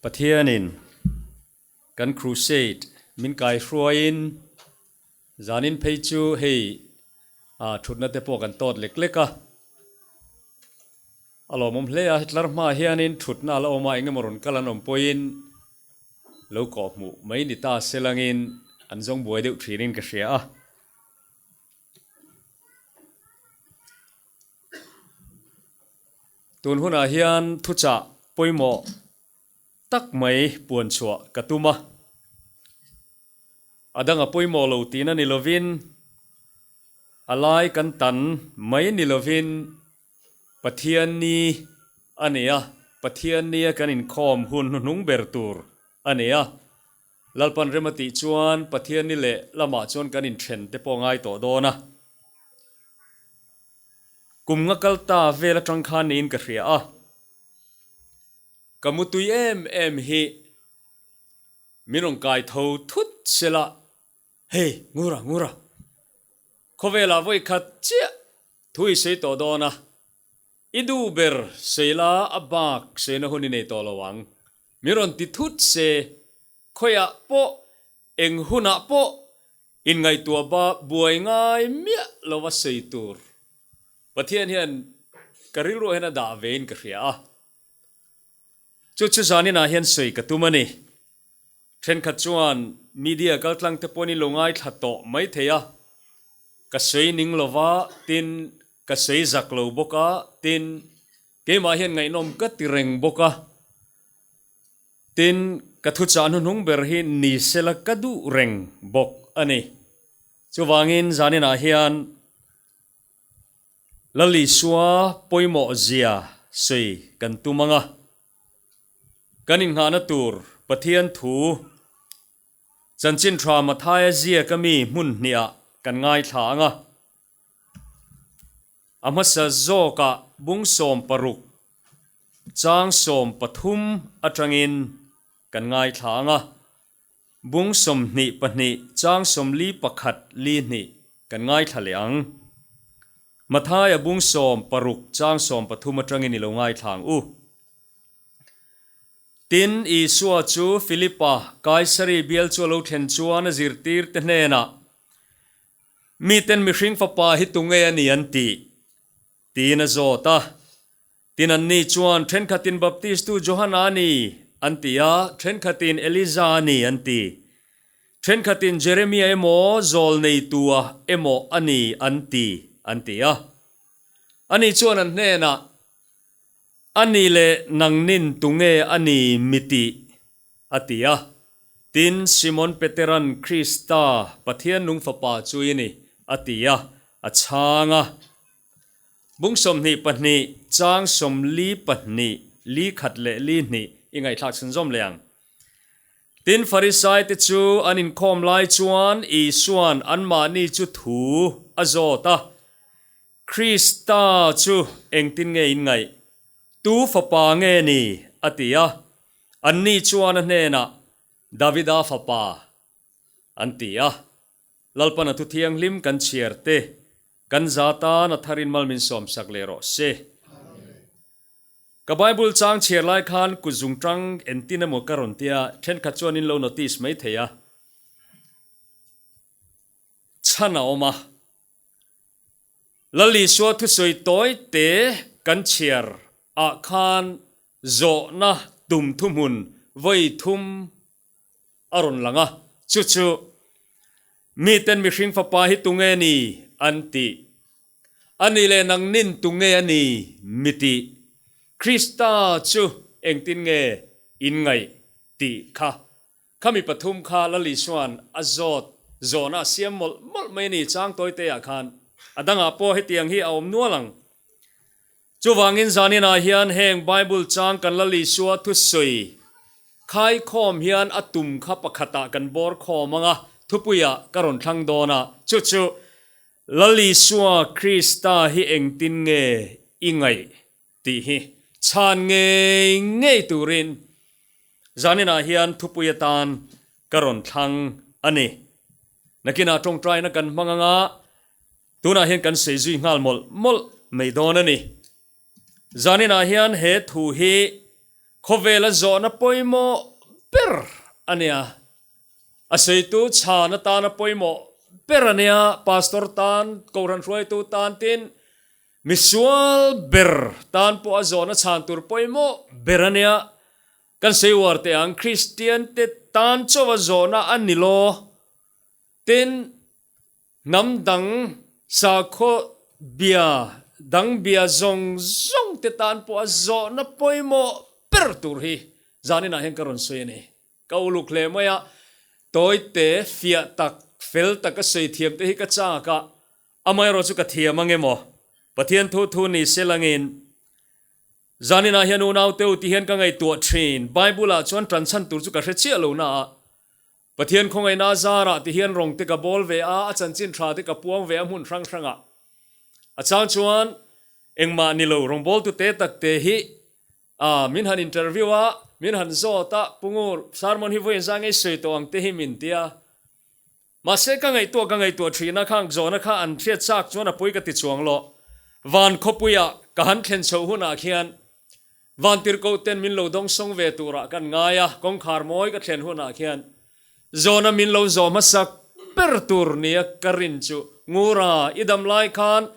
Pathianin kan crusade min kaihruaiin zanin phei chu hei thutna te pawh kan tawt lek lek a, a lawmawm hle a, tlar hmaah hianin thutna a la awm a, eng emaw rawn kal an awm pawhin lo kawhhmuh mai ni ta se langin an zawng buai deuh thinin ka hria a. Tun hunah hian thuchah pawimawh tak mai puan chhuah ka tum a. A danga pawimawh lo tihna ni lovin, a lai kan tan mai ni lovin Pathian ni a ni a, Pathian nia kan inkhawm hun hnuhnung ber tur a ni a. Lalpan rem a tih chuan Pathian ni leh lamah chuan kan inthen te pawh ngai tawh dawn a. Kum nga kal ta vel atang khan niin ka hria a. Ka mutui em em hi min rawn kai tho thut sela, Hey, Ngura, Ngura! Khawvelah vawi khat chiah thu i sawi tawh dawn a, i duh ber sawi la a bak sawina hun i nei tawh lo ang. Min rawn ti thut se, khawiah pawh, eng hunah pawh Inngaihtuah ba buai ngai miah lova sawi tur Pathian hian ka rilruah hian a dah vein ka hria a. Chu chu zaninah hian sawi ka tum a ni. Thenkhat chuan media kaltlang te pawhin in lo ngaithla tawh mai thei a, ka sawi ning lova tin ka sawi zak lo bawk a, tin keimah hian ngaihnawm ka ti reng bawk a. Tin, ka thuchah hnuhnung ber hi ni sela ka duh reng bawk a ni. Chuvangin zaninah hian Lal Isua pawimawh zia sawi kan tum ang a, kan inghahna tur Pathian thu chanchin tha Mathaia ziaka mi hmun hnihah kan ngaithla ang a. A hmasa zawkah bung 16, chang 13 atangin kan ngaithla ang a, bung 22, chang 41 li hnih kan ngaithla leh ang. Mathaia bung 16, chang 13 atangin i lo ngaithla ang u. Tin, Isua chu Filipa, Kaisari bial chu a lo thlen chuan a zirtirte hnenah, Miten mihring fapa hi tunge a ni an tih? tiin a zawt a. Tin, anni chuan, Thenkhatin Baptistu Johana a ni, an ti a, thenkhatin Eliza a ni, an ti. Thenkhatin Jeremia emaw, Zawlneitua emaw a ni, an ti, an ti a. Ani chuan an hnenah, A ni leh nangnin tunge a ni mi tih? a ti a. Tin, Simon Peteran Krista, Pathian nung Fapa chu i ni, a ti a, a chhang a. Bung 22, chang 42, li khat leh li hnih i ngaihthlak chhunzawm leh ang. Tin, Farisaite chu an inkhawm lai chuan Isua'n anmahni chu thu a zawt a, Krista chu engtin nge in ngaih? Tu fapa nge ni? a ti a. Anni chuan a hnenah, Davida fapa, an ti a. Lalpan a thu thianghlim kan chhiar te, kan za tan a tharin mal min sawmsak leh rawh se. Ka Bible chang chhiar lai khan kut zungtang entin emaw ka rawn tia, thenkhat chuan in lo notice mai thei a. Chhan a awm a. Lal Isua thusawi tawi te kan chhiar ah khan zawhna tum thuhmun vawi thum a rawn lang a, chu chu, Miten mihring fapa hi tunge ni? an ti. A ni leh nangnin tunge a ni? mi ti. Krista chu engtin nge in ngaih? tih kha Khami pathum kha Lal Isua'n a zawt zawhna a siam mawlh mawlh mai a ni chang tawi te ah khan. A dangah pawh hetiang hi a awm nual ang. Chuvangin zaninah hian heng Bible chang kan Lal Isua thusawi khaikhawm hian a tum kha pakhatah kan bawr khawm ang a, thupuiah ka rawn thlang dawn a, chu chu Lal Isua Krista hi engtin nge i ngaih tih hi chhan ngei ngei turin zaninah hian thupui atan ka rawn thlang a ni. Nakinah tawngtaina kan hmang anga tunah hian kan sei zui nghal mawlh mawlh mai dawn a ni. Zaninah hian he thu hi. Khawvela zawhna pawimawh ber a nia. A sawitu chhan atana pawimawh ber a nia, Pastor tan, Kohhran hruaitu tan tin misual ber tan pawh a zawhna chhan tur pawimawh ber a nia. Kan sawi uar teh ang, Kristian te tan chauha zawhna a ni lo. Tin, hnam dang sakhaw bia dang bia zawng zawng te tan pawh a zawhna pawimawh ber tur hi zaninah hian ka rawn sawi a ni. Ka uluk hle mai a, tawite fiah tak, fel taka sawi thiam te hi ka chak a, amaherawh chu ka thiam ang emaw? Pathian thu thu ni se langin Zaninah hian unaute u ti hian ka ngaihtuah thin. Bible-ah chuan tan chhan tur chu ka hre chiah lo na a, Pathian khawngaihna a zarah ti hian rawng te ka bawl ve a, a chanchin tha te ka puang ve a hmun hrang hrangah. A chang chuan engmah ni lo rawngbawltu te tak te hi a min han interview a, min han zawt a, Pu Ngur, sermon hi vawiin zang ngei sawi tawh ang te hi min ti a. Mahse ka ngaihtuah ka ngaihtuah thin a, khang zawhna kha an hriat chak chuan a pawi ka ti chuang lo. Van khawpuia ka han thlen chhoh hunah khian Vantirhkoh ten min lo dawngsawng ve turah kan ngai a, kawngkhar mawi ka thlen hunah khian zawhna min lo zawh hmasak ber tur nia ka rin chu Ngura i dam lai khan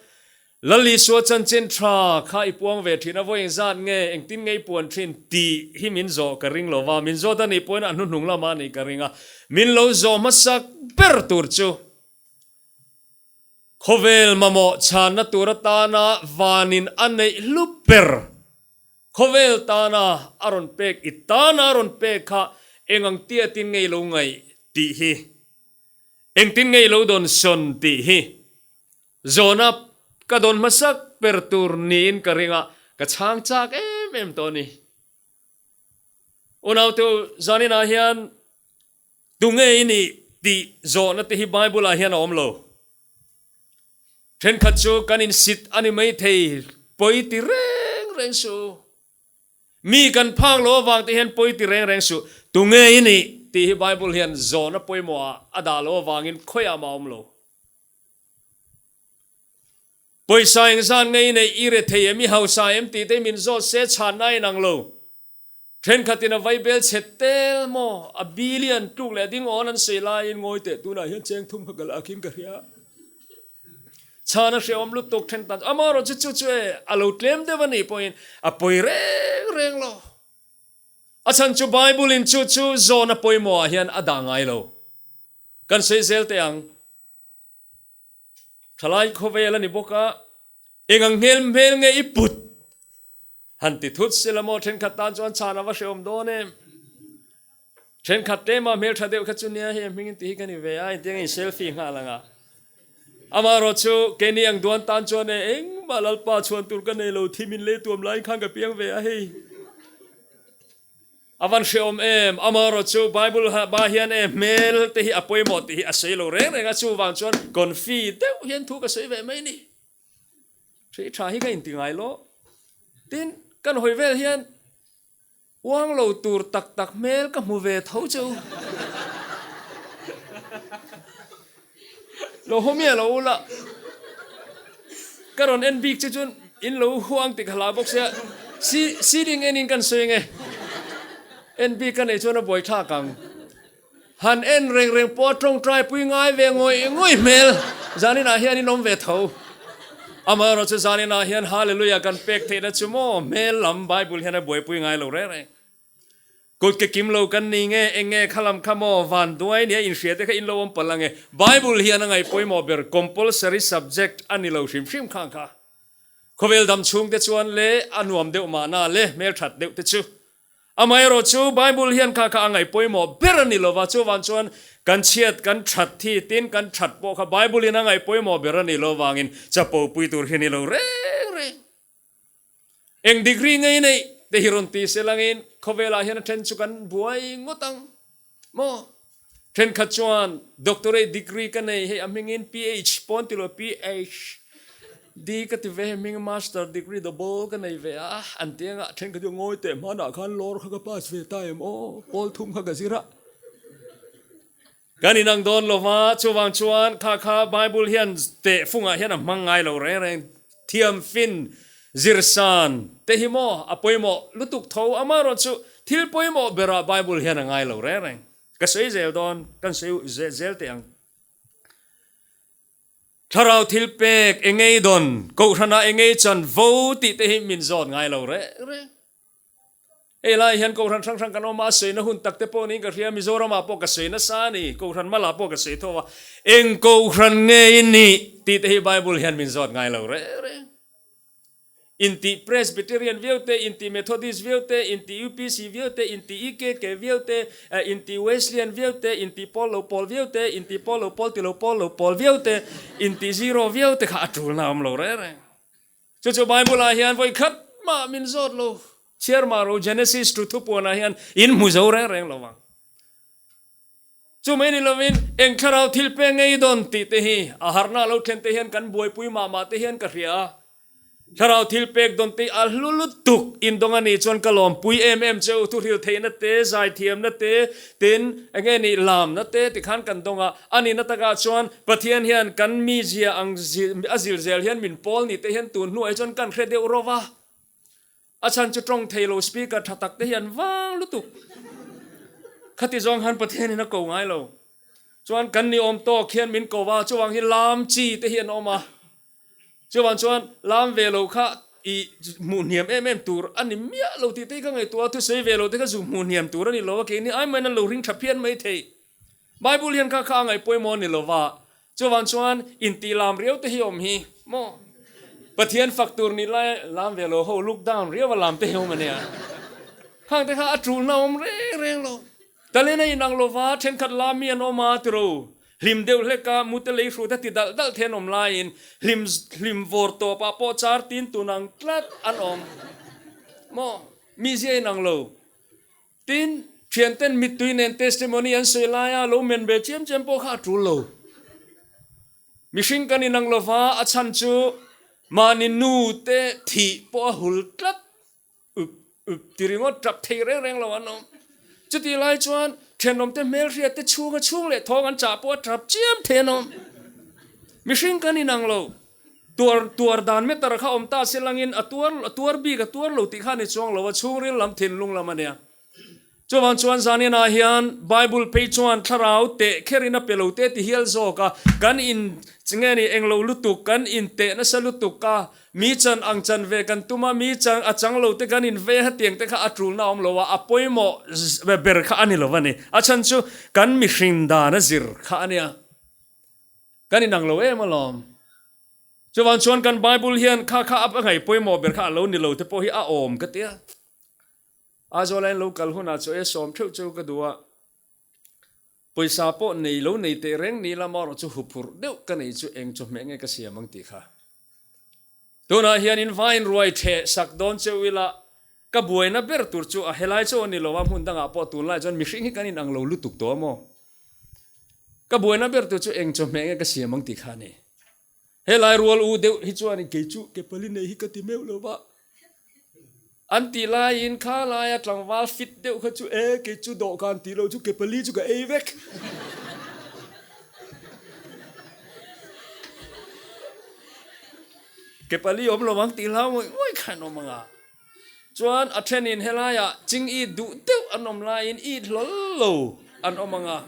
Lal Isua chanchin tha kha i puang ve thin a, vawi engzat nge, engtin nge i puan thin tih hi min zawh ka ring lo va, min zawt a nih pawhin a hnuhnung lamah a nih ka ring a, min lo zawh hmasak ber tur chu khawvel mamawh chhanna tur atana vanin a neih hlu ber, khawvel tana a rawn pek, i tana a rawn pek kha eng ang tiatin nge i lo ngaih tih hi, engtin nge i lo dawnsawn tih hi. Zawhna ka dawn hmasak ber tur niin ka ring a, ka chhang chak em em tawh a ni. Unaute zaninah hian tunge i nih tih zawhna te hi Bible ah hian a awm lo. Thenkhat chu kan insit a ni maithei, pawi ti reng reng suh. Mi kan phak lo avang te hian pawi ti reng reng suh. Tunge i nih tih hi Bible hian zawhna pawimawh ah a dah lo avangin khawiah mah a awm lo. Pawisa engzan ngei neih i re thei em, i hausa em tih te min zawt se chhanna a inang lo. Thenkhatin a vaibel chhe tel maw, a billion tluk leh ding awn an sawi laiin ngawi teh tunah hian cheng thum kha ka la khin ka hria. Chhan a hrehawm lutuk then tan amaherawh chu chu chu e a lo tlem deuh a nih pawhin a pawi reng reng lo. A chhan chu Bible in chu chu zawhna pawimawhah hian a dah ngai lo. Kan sawi zel teh ang. Thalai khawvel a ni bawk a, eng ang hmel hmel nge i put? Han ti thut sila maw thenkhat tan chuan chhan a va hrehawm dawn em? Thenkhat tlema hmel tha deuh kha chu nia hei a hming in ti hi ka ni ve a, engtiang in selfie nghal ang a. Amaherawh chu keini ang duan tan chuan e engmah Lalpa chhuan tur ka nei lo, thim in lei tuam laiin khan ka piang ve a hei. A van hrehawm em? Amaherawh chu Bible ba hian e hmel te hi a pawimawh tih hi a sawi lo reng reng a, chuvang chuan confi deuh hian thu ka sawi ve mai ni. Hrih tha hi ka inti ngai lo. Tin, kan hawi vel hian uang lo tur tak tak hmel ka hmu ve tho che u. Lo haw miah lo ula, ka rawn en bik che chuan in lo huang tih ka hlau bawk sia, ceiling enin kan sawi ange, en bik ka neih chuan a buai thlak ang. Han en reng reng pawh a tawngtai pui ngai ve ngawih ngawih hmel, zaninah hian in awm ve tho. Amaherawh chu zaninah hian Hallelujah kan pek theihna chu maw hmel lam Bible hian a buaipui ngai lo reng reng. Kut ke kim lo kan ni nge, eng nge kha lam kha maw, van duai nia inhria te kha in lo awm palh ange. Bible hian a ngaih pawimawh ber compulsory subject a ni lo hrim hrim khang kha. Khawvel dam chhung te chuan le a nuam deuh mahna le hmelthat deuh te chu. Amaherawh chu Bible hian kha kha a ngaih pawimawh ber a ni lova, chuvang chuan kan chhiat kan that thi tin kan that pawh kha Bible in a ngaih pawimawh ber a ni lo vangin chapo pui tur hi a ni lo reng reng. Eng degree ngei neih te hi rawn ti se langin khawvelah hian a then chu kan buai ngawt ang maw? Thenkhat chuan doctorate degree ka nei hei a hmingin PH pawn ti lo PHD ka ti ve hei hming master degree double ka nei ve a an ti anga thenkhat chu ngawi teh hmanah khan lawr kha ka pass ve ta em aw pawl thum kha ka zir a. Kan inang dawn lo va, chuvang chuan kha kha Bible hian tehfungah hian a hmang ngai lo reng reng. Thiam fin. Zirsan te hi maw a pawimawh lutuk tho amaherawhchu thil pawimawh berah Bible hian a ngai lo reng reng. Ka sawi zel dawn, kan sawi zel teh ang. Thlarau thil pek engei dawn, Kohhranah engei chan vo tih te hi min zawt ngai lo reng reng. Hei lai hian Kohhran hrang hrang kan awm a, a sawina hun tak te pawh niin ka hria, Mizoramah pawh ka sawi nasa a ni, Kohhran malah pawh ka sawi tho a, eng Kohhran nge i nih tih te hi Bible hian min zawt ngai lo reng reng. Inti Presbyterian viau te, inti Methodist viau te, inti UPC viau te, inti EKK viau te, inti Wesleyan viau te, inti pawl lo pawl viau te, inti pawl lo pawl ti lo pawl lo pawl viau te, inti zero viau te kha a tulna a awm lo reng reng. Chu chu Bible ah hian vawi khat mah min zawt lo. Chhiar mah ro Genesis to thupuanah hian in hmu zo reng reng lo vang. Chu mai ni lovin eng thlarau thil peng ngei dawn tih te hi a harhna lo thlen te hian kan buaipui mah mah te hian ka hria a. Thlarau thil pek dawn te a hlu lutuk indawng a nih chuan ka lawmpui em em che u, thuhril theihna te, zaithiamna te, tin enge nih lamna te tikhan kan dawng a. A nihna takah chuan Pathian hian kan mizia ang a zil zel hian min pawl ni te hian tun hnuah hi chuan kan hre deuh rawh va. A chhan chu tawng thei lo speaker tha tak te hi an vang lutuk. Khati zawng khan Pathian in a ko ngai lo. Chuan kan ni awm tawk hian min ko va, chuvang hi lam chi te hi an awm a. Chuvang chuan lam ve lo kha i hmuh hniam em em tur a ni miah lo tih te hi ka ngaihtuah a, thusawi ve lo te kha zu hmuh hniam tur a ni lo a, keini ai main an lo ring tha phian mai thei. Bible hian kha kha a ngaih pawimawh a ni lo va, chuvang chuan intih lam riau te hi awm hi maw? Pathian fak tur nih lai lam ve lo ho look down riau a lam te hi awm a nia. Khang te kha a tulna awm reng reng lo. Talent a inang lo va, thenkhat lam mi an awm a tiro. Hlim deuh hlek a, mute lei hrut a ti dalh dalh the an awm laiin hlim hlim vawr tawp ah pawh char tin tun ang tlat an awm maw? Mizia inang lo. Tin, thianten mittui nen testimony an sawi laia lo men ve chiam chiam pawh kha a tul lo. Mihring kan inang lova, a chhan chu mahni nu te thih pawh a hul tlat up up ti ringawt tap thei reng reng lo an awm. Chutih lai chuan thenawmte hmelhriat te chhunga chhung leh thawng an chah pawh a tap chiam thei an awm. Mihring kan inang lo. Tuar tuar dan meter kha awm ta se langin a tuar a tuar bik a tuar lo tih kha a ni chuang lo a, chhungril lam thinlung lam a nia. Chuvang chuan zaninah hian Bible phei chuan thlarau teh kherin a pe lo te ti hial zawk a, kan in nge ni englo lutuk, kan in teh nasa lutuk a, mi chan ang chan ve kan tum a, mi chan a chang lo te kan in ve hetiang te kha a tulna awm lo a, a pawimawh ber kha a ni lo a ni. A chhan chu kan mihring dan a zir kha a nia. Kan inang lo em alawm. Chuvang chuan kan Bible hian kha kha a ngaih pawimawh ber kha a lo ni lo te pawh hi a awm ka tia. Aizawl ain lo kal hunah chaw e sawm theuh cheu ka duh a, pawisa pawh nei lo nei teh reng ni lama erawh chu huphurh deuh ka nei chu eng chawhmeh nge ka siam ang tih kha. Tunah hian in vain ruai theh sak dawn cheu ila ka buaina ber tur chu a helai chaw a ni lo a, hmun dangah pawh tunlai chuan mihring hi kan inang lo lutuk tawh a maw? Ka buaina ber tur chu eng chawhmeh nge ka siam ang tih kha a ni. Helai rual u deuh hi chuan kei chu ke pali nei hi ka ti meuh lo va. An tih laiin kha laia tlangval fit deuh kha chu e kei chu dawhkan tih loh chu ke pali chu ka ei vek. Ke pali awm lo ang tih hlau ngawih ngawih kha an awm ang a. Chuan a thenin helaiah ching it duh deuh an awm laiin it hlawl lo an awm ang a.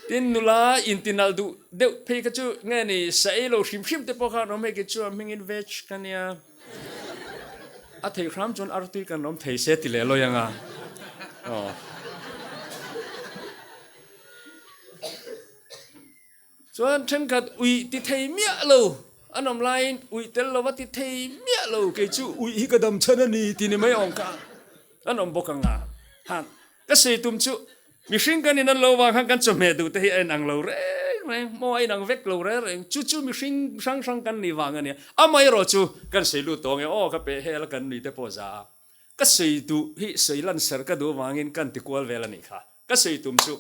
Tin nula intinalh duh deuh phei kha chu nge ni sa ei lo hrim hrim te pawh kha an awm hei kei chu a hmingin veg ka nia. A theih hram chuan artui kan awm thei se ti leh lawi ang a. Aw. Chuan thenkhat uih ti thei miah lo an awm laiin uih tel lova ti thei miah lo kei chu uih hi ka dam chhan a ni ti ni mai awm kha an awm bawk ang a. Han ka sawi tum chu mihring kan in an lo vang khan kan chawhmeh duh te hi a inang lo reng reng maw a inang vek lo reng reng chu chu mihring hrang hrang kan nih vang a nia amaherawh chu kan sawi lut tawh ang e aw ka peh hel a kan nui te pawh za a Ka sawi duh hi sawi lan ser ka duh vangin kan ti kual vel a nih kha. Ka sawi tum chu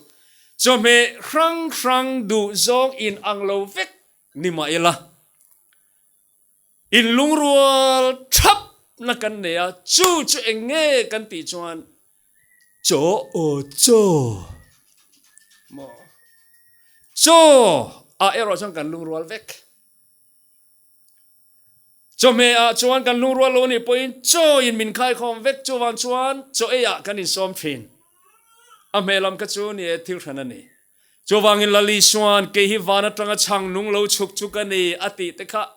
chawhmeh hrang hrang duh zawng in ang lo vek ni mah ila, in lungrual thap na kan nei a, chu chu eng nge kan tih chuan chaw aw chaw maw chaw ah erawh chuan kan lungrual vek. Chawhmeh ah chuan kan lungrual lo nih pawhin chaw in min khaikhawm vek chuvang chuan chaw ei ah kan insawm thin. A hmeh lam kha chu ni e thil hran a ni. Chuvangin Lali chuan kei hi van atanga chhang nung lo chhuk chu ka ni a tih te kha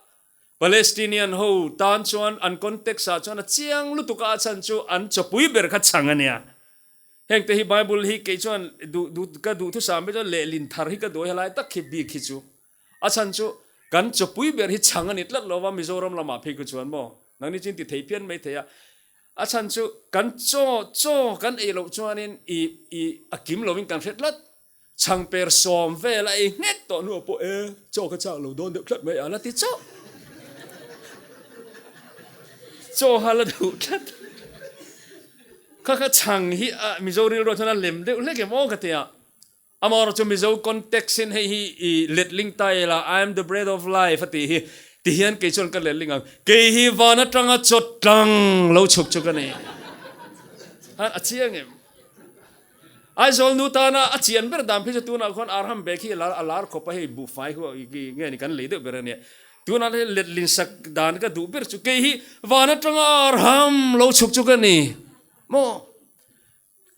Palestinian ho tan chuan an context ah chuan a chiang lutuk a a chhan chu an chawpui ber kha chhang a nia. Heng te hi Bible hi kei chuan duh duh ka duhthusam ber chuan lehlin thar hi ka duh a helai tak hi bik hi chu A chhan chu kan chawpui ber hi chhang a ni tlat lo va, Mizoram lamah phei khu chuan maw nangni chu in ti thei phian mai thei a. A chhan chu kan chaw chaw kan ei loh chuanin i i a kim lovin kan hre tlat. Chhang per sawm vel a ei nghek tawh hnuah pawh e chaw ka chak lo dawn deuh tlat mai a la ti chauh. Chaw kha la duh tlat. Kha kha chhang hi a Mizo rilruah chuan a lem deuh hlek em aw ka ti a. Amaherawh chu Mizo context in hei hi i letling ta ila, I am the bread of life a tih hi, ti hian kei chuan ka letling ang, kei hi van atanga chaw tlang lo chhuk chu ka ni. Han a chiang em? Aizawl nu tana a chian ber dan phei chu tunah khuan Arham bag hi a lar khawp a, hei buhfai hu nge ni kan lei deuh ber a nia. Tunah hei letlin sak dan ka duh ber chu kei hi van atanga Arham lo chhuk chu ka ni maw?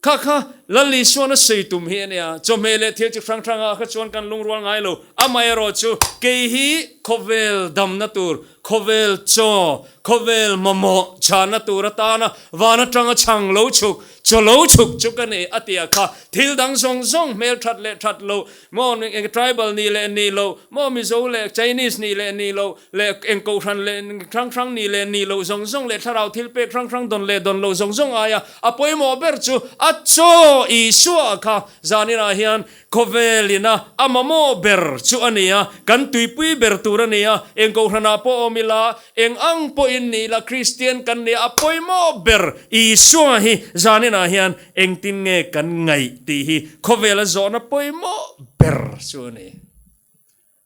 Kha kha Lal Isuan a sawi tum hi a nia, chawhmeh leh thil chi hrang hrangah kha chuan kan lungrual ngai lo. Amaherawhchu kei hi khawvel damna tur, khawvel chaw, khawvel mamawh chhanna tur atana van atanga chhang lo chhuk, chaw lo chhuk chu ka ni a ti a kha. Thil dang zawng zawng hmel that leh that lo, maw eng tribal nih leh nih lo, maw Mizo leh Chinese nih leh nih lo, leh eng kohhran leh hrang hrang nih leh nih loh zawng zawng leh thlarau thil pek hrang hrang dawn leh dawn loh zawng zawng aia a pawimawh ber chu a chaw Isua kha zaninah hian khawvel ina a mamawh ber chu a ni a, kan tuipui ber tur a ni a, eng kohhranah pawh awm ila, eng ang pawhin ni ila Kristian kan ni a, a pawimawh ber Isua hi zaninah hian engtin nge kan ngaih tih hi khawvela zawhna pawimawh ber chu a ni.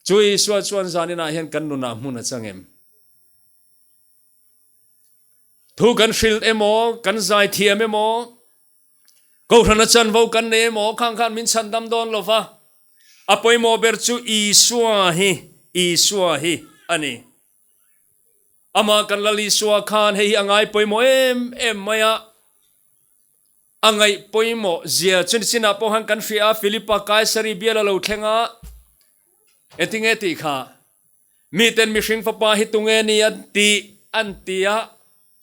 Chu Isua chuan zaninah hian kan nunah hmun a chang em? Thu kan hrilh emaw, kan zai thiam emaw, Kohhrana chanvo kan nei emaw khang khan min chhandam dawn lo va, a pawimawh ber chu Isua hi, Isua hi a ni. Amah kan Lal Isua khan hei hi a ngai pawimawh em em mai a. A ngaih pawimawh zia chu nichinah pawh khan kan hria a, Philipa Kaisari bial a lo thleng a, engtinge tih kha? Miten mihring fapa hi tunge ni an tih an ti a,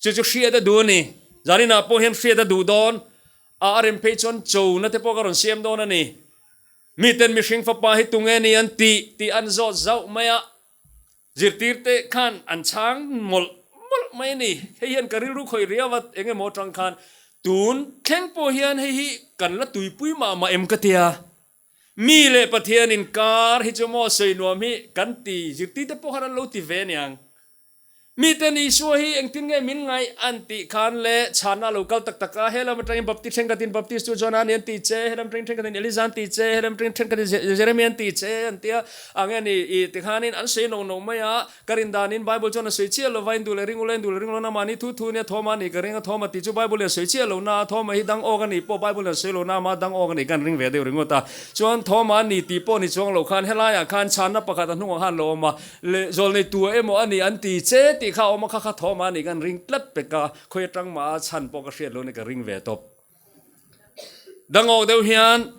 chu chu hriat a duh a ni. Zaninah pawh hian hriat a duh dawn a, a rem phei chuan chona te pawh ka rawn siam dawn a ni. Miten mihring fapa hi tunge ni an tih tih an zawt zauh mai a, Zirtirte khan an chhang mawlh mawlh mai a ni. Hei hian ka rilru khawih riau a, eng emaw atang khan tun thleng pawh hian hei hi kan la tuipui mah mah em ka tia. Mi leh Pathian inkar hi chu maw sawi nuam hi kan ti, zirtirte pawh khan an lo ti ve aniang. Miten Isua hi engtin nge min ngaih an tih khan leh chhanna a lo kal tak tak a, he lam atangin Baptist thenkhatin Baptist chu John a ni an ti che, he lam atangin thenkhatin Elija an ti che, he lam atangin thenkhatin Jeremia an ti che an ti a. A nge ni i tikhanin an sawi nawk nawk mai a, ka rin danin Bible chuan a sawi chiah lo va, in duh leh ring ula, in duh leh ring lo na mahni thu thu nia Thoma nih ka ring a, Thoma tih chu Bible in a sawi chiah lo na a, Thoma hi dang awk a nih pawh Bible in a sawi lo na ama dang awk a nih kan ring ve deuh ringawt a, chuan Thoma a ni tih pawh ni chuang lo khan helaiah khan chhanna pakhat a hnungah khan lo awm a, leh zawlnei tua emaw a ni an ti che tih kha a awm a, kha kha Thoma a nih kan ring tlat pek a, khawi atang mah a chhan pawh ka hriat lo ni ka ring ve tawp. Dang awk deuh hian.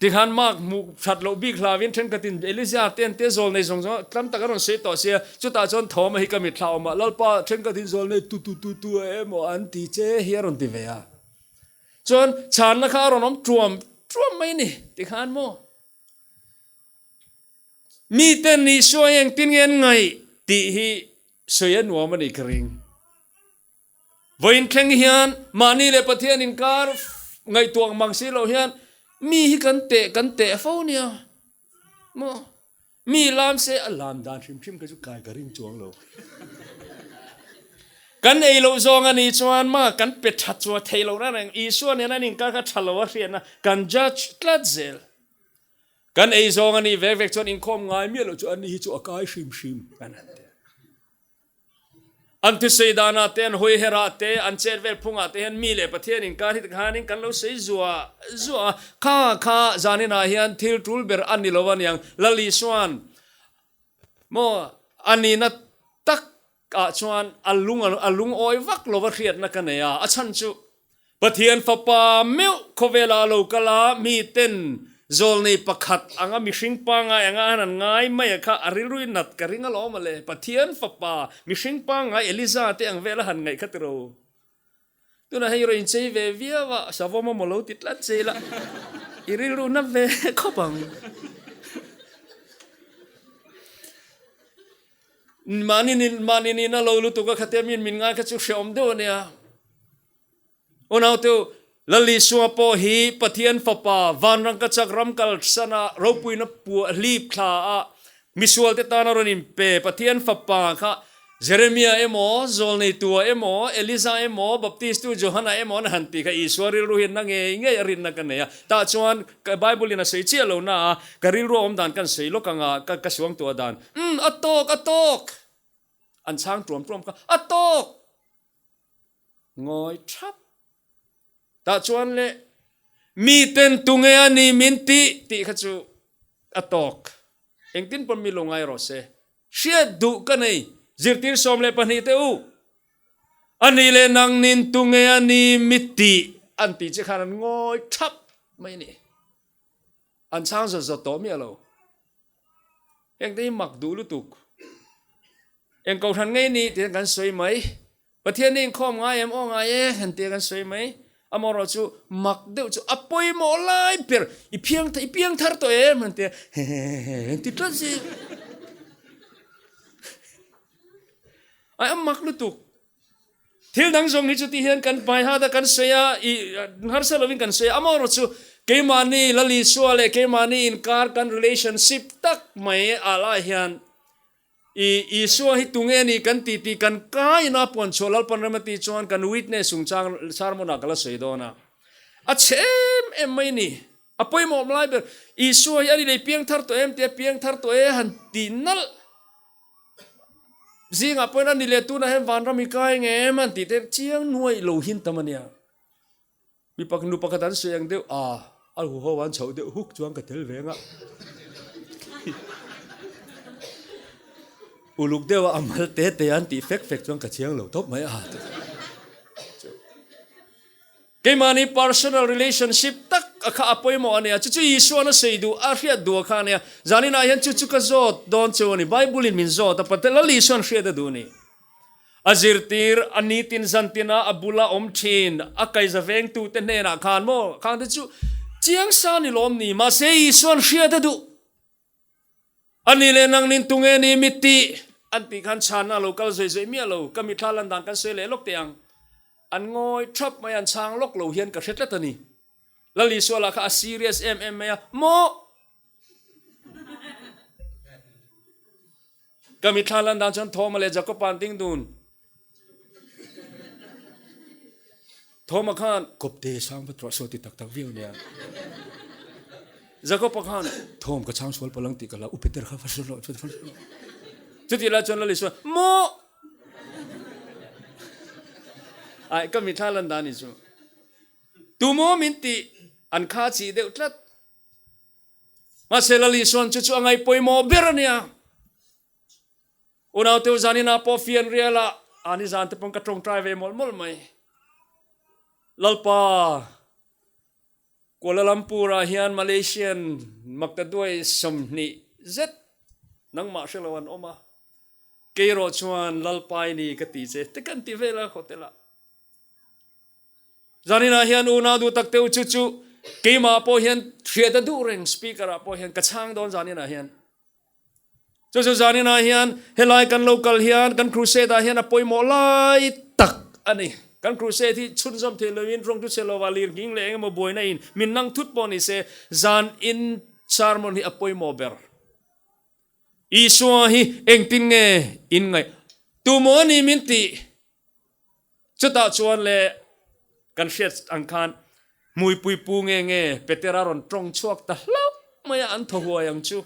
Tikhan mark hmuh that loh bik hlauin thenkhatin Elija te an te zawl nei zawng zawng tlam tak a rawn sawi tawh sia, chutah chuan Thawma hi ka mitthla awm a, Lalpa thenkhatin zawl nei tu tu tu tu a emaw an ti che hi a rawn ti ve a. Chuan chhanna kha a rawn awm tuam tuam mai a ni tikhan maw? Miten Isua hi engtin nge an ngaih tih hi sawi a nuam a nih ka ring. Vawiin thleng hian mahni leh Pathian inkar ngaihtuah mang si loh hian mi hi kan teh kan teh fo nia maw? Mi lam se a lam dan hrim hrim kha chu kai ka ring chuang lo. Kan ei loh zawng a nih chuan ma kan pe tha chu a theih loh reng reng. Isua nen an inkar kha tha lo a hriatna kan judge tlat zel. Kan ei zawng a nih vek vek chuan inkhawm ngai miah loh chu ani hi chu a kai hrim hrim kan han ti. An thusei danah te, an hawiherah te, an chet vel phungah te hian mi leh Pathian inkar hi tikhanin kan lo sei zuah zuah a. Kha kha zaninah hian thil tul ber a ni lo aniang. Lal Isuan maw a nihna tak. ah chuan a lung a lungawi vak lova hriatna ka nei a, a chhan chu Pathian Fapa meuh khawvela a lo kal a, miten zawlnei pakhat anga mihring pangngai anga han an ngai mai a kha a rilru nat ka ring alawm a le. Pathian Fapa mihring pangngai Eliza te ang vela han ngaih kha tiro. Tunah hei rawn inchei ve viau a, savawm a maw lo ti tlat che ila i rilru na ve khawp ang. Mahni mahni nihna lo lutuk a khatia min min ngai kha chu hreawm deuh a nia. Unaute, Lal Isua pawh hi Pathian Fapa, vanrangkachak ram kalsana ropuina puah hlip thla a misualte tana rawn inpe Pathian Fapa kha Jeremia emaw, Zawlneitua emaw, Eliza emaw, Baptistu Johana emaw an han tih kha Isua rilru hian na ngei ngei a rinna ka nei a. Tah chuan Bible in a sawi chiah lo na a, ka rilru a awm dan kan sawi lawk ang a, ka suangtuah dan, Umm, a tawk, a tawk! An chhang tuam tuam kha, a tawk! Ngawi thap. Tah chuan le, miten tunge a ni min tih tih kha chu a tawk. Engtin pawn mi lo ngai rawh se. Hriat duh ka nei, zirtir 12 te u. A ni leh nangnin tunge a ni mi tih an tih che khan an ngawi thap mai a ni. An chhang zawt zawt tawh miah lo. Engte hi mak duh lutuk. Eng kohhran ngei ni tih kan sawi mai. Pathian hi inkhawm ngai em? Aw ngai e han tia kan sawi mai. Amaherawh chu mak deuh chu a pawimawh lai ber i phiang i piang thar tawh em han tia hehehe han ti tlat zing. Ai a mak lutuk. Thil dang zawng hi chuti hian kan hmai hat a kan sawi a, i harsa lovin kan sawi a. Amaherawh chu keimahni Lal Isua leh keimahni inkar kan relationship tak mai ah lah hian I Isua hi tunge a ni kan ti tih kan kaina puan chhuah Lalpan rem a tih chuan kan witness chungchang sermon ah ka la sawi dawn a. A chhe em em mai ni. A pawimawh awm lai ber Isua hi a ni lei piang thar tawh em tia piang thar tawh e han ti nalh zingah pawhin a ni leh tunah hian vanram hi kai nge em han tih te chiang nuaih lo hin tam a nia. Mi pak nu pakhat an sawi ang deuh a, a huho an chhoh deuh huk chuan ka tel ve ang a. Uluk deuh a a mal te te an tih fek fek chuan ka chiang lo tawp mai a. Keimahni personal relationship tak a kha a pawimawh a nia, chu chu Isuan a sawi duh, a hriat duh a kha a nia. Zaninah hian chu chu ka zawt dawn cheu a ni, Bible in min zawt a, Patel Lal Isuan hriat a duh a ni. A zirtir, a nitin zantina a bula awm thin, a kaiza vengtute hnenah khan maw, khang te chu chiang sa ni lawm ni, mahse Isuan hriat a duh. A ni leh nang nin tunge ni mi tih an tih khan chhanna a lo kal zui zui miah lo, ka mithla lan dan kan sawi leh lawk teh ang. An ngawi thap mai, an chhang lawk lo hian ka hre tlat a ni. Lal Isua lah kha a serious em em mai a, maw? Ka mithla lan dan chuan Thoma leh Jakoba an ding dun. Thoma khan kawpte sang va tuah saw ti tak tak viau nia. Jakoba khan Thom ka chang sual palang ti ka la u Peter kha va hre lo chuti lai chuan Lal Isua maw ai ka mithla lan dan ni chu tu maw min ti an kha chi deuh tlat Mahse Lal Isuan chu chu a ngaih pawimawh ber a nia. Unauteu zaninah pawh fian rial a, a nizan te pawn ka tawngtai ve mawlh mawlh mai. Lalpa, Kuala Lumpur ah hian Malaysian maktaduai 20 zet nangmah hre lo an awm a, kei erawh chuan Lalpa i ni ka ti che te kan ti vel a hotel ah. Zaninah hian unau duh tak teuh chu chu keimah pawh hian hriat a duh reng speaker ah pawh hian ka chhang dawn zaninah hian. Chu chu zaninah hian helai kan lo kal hian kan crusade ah hian a pawimawh lai tak a ni. Kan crusade hi chhunzawm thei loin rawng chu chhe lova lir nghing leh engemaw buaina in min nang thut pawh ni se zan in sermon hi a pawimawh ber. Isua hi engtin nge in ngaih tumaw a ni min tih Chutah chuan le kan hriat ang khan hmuipui pu nge nge Petera rawn tawng chhuak ta hlauh mai a, an thaw huai ang chu.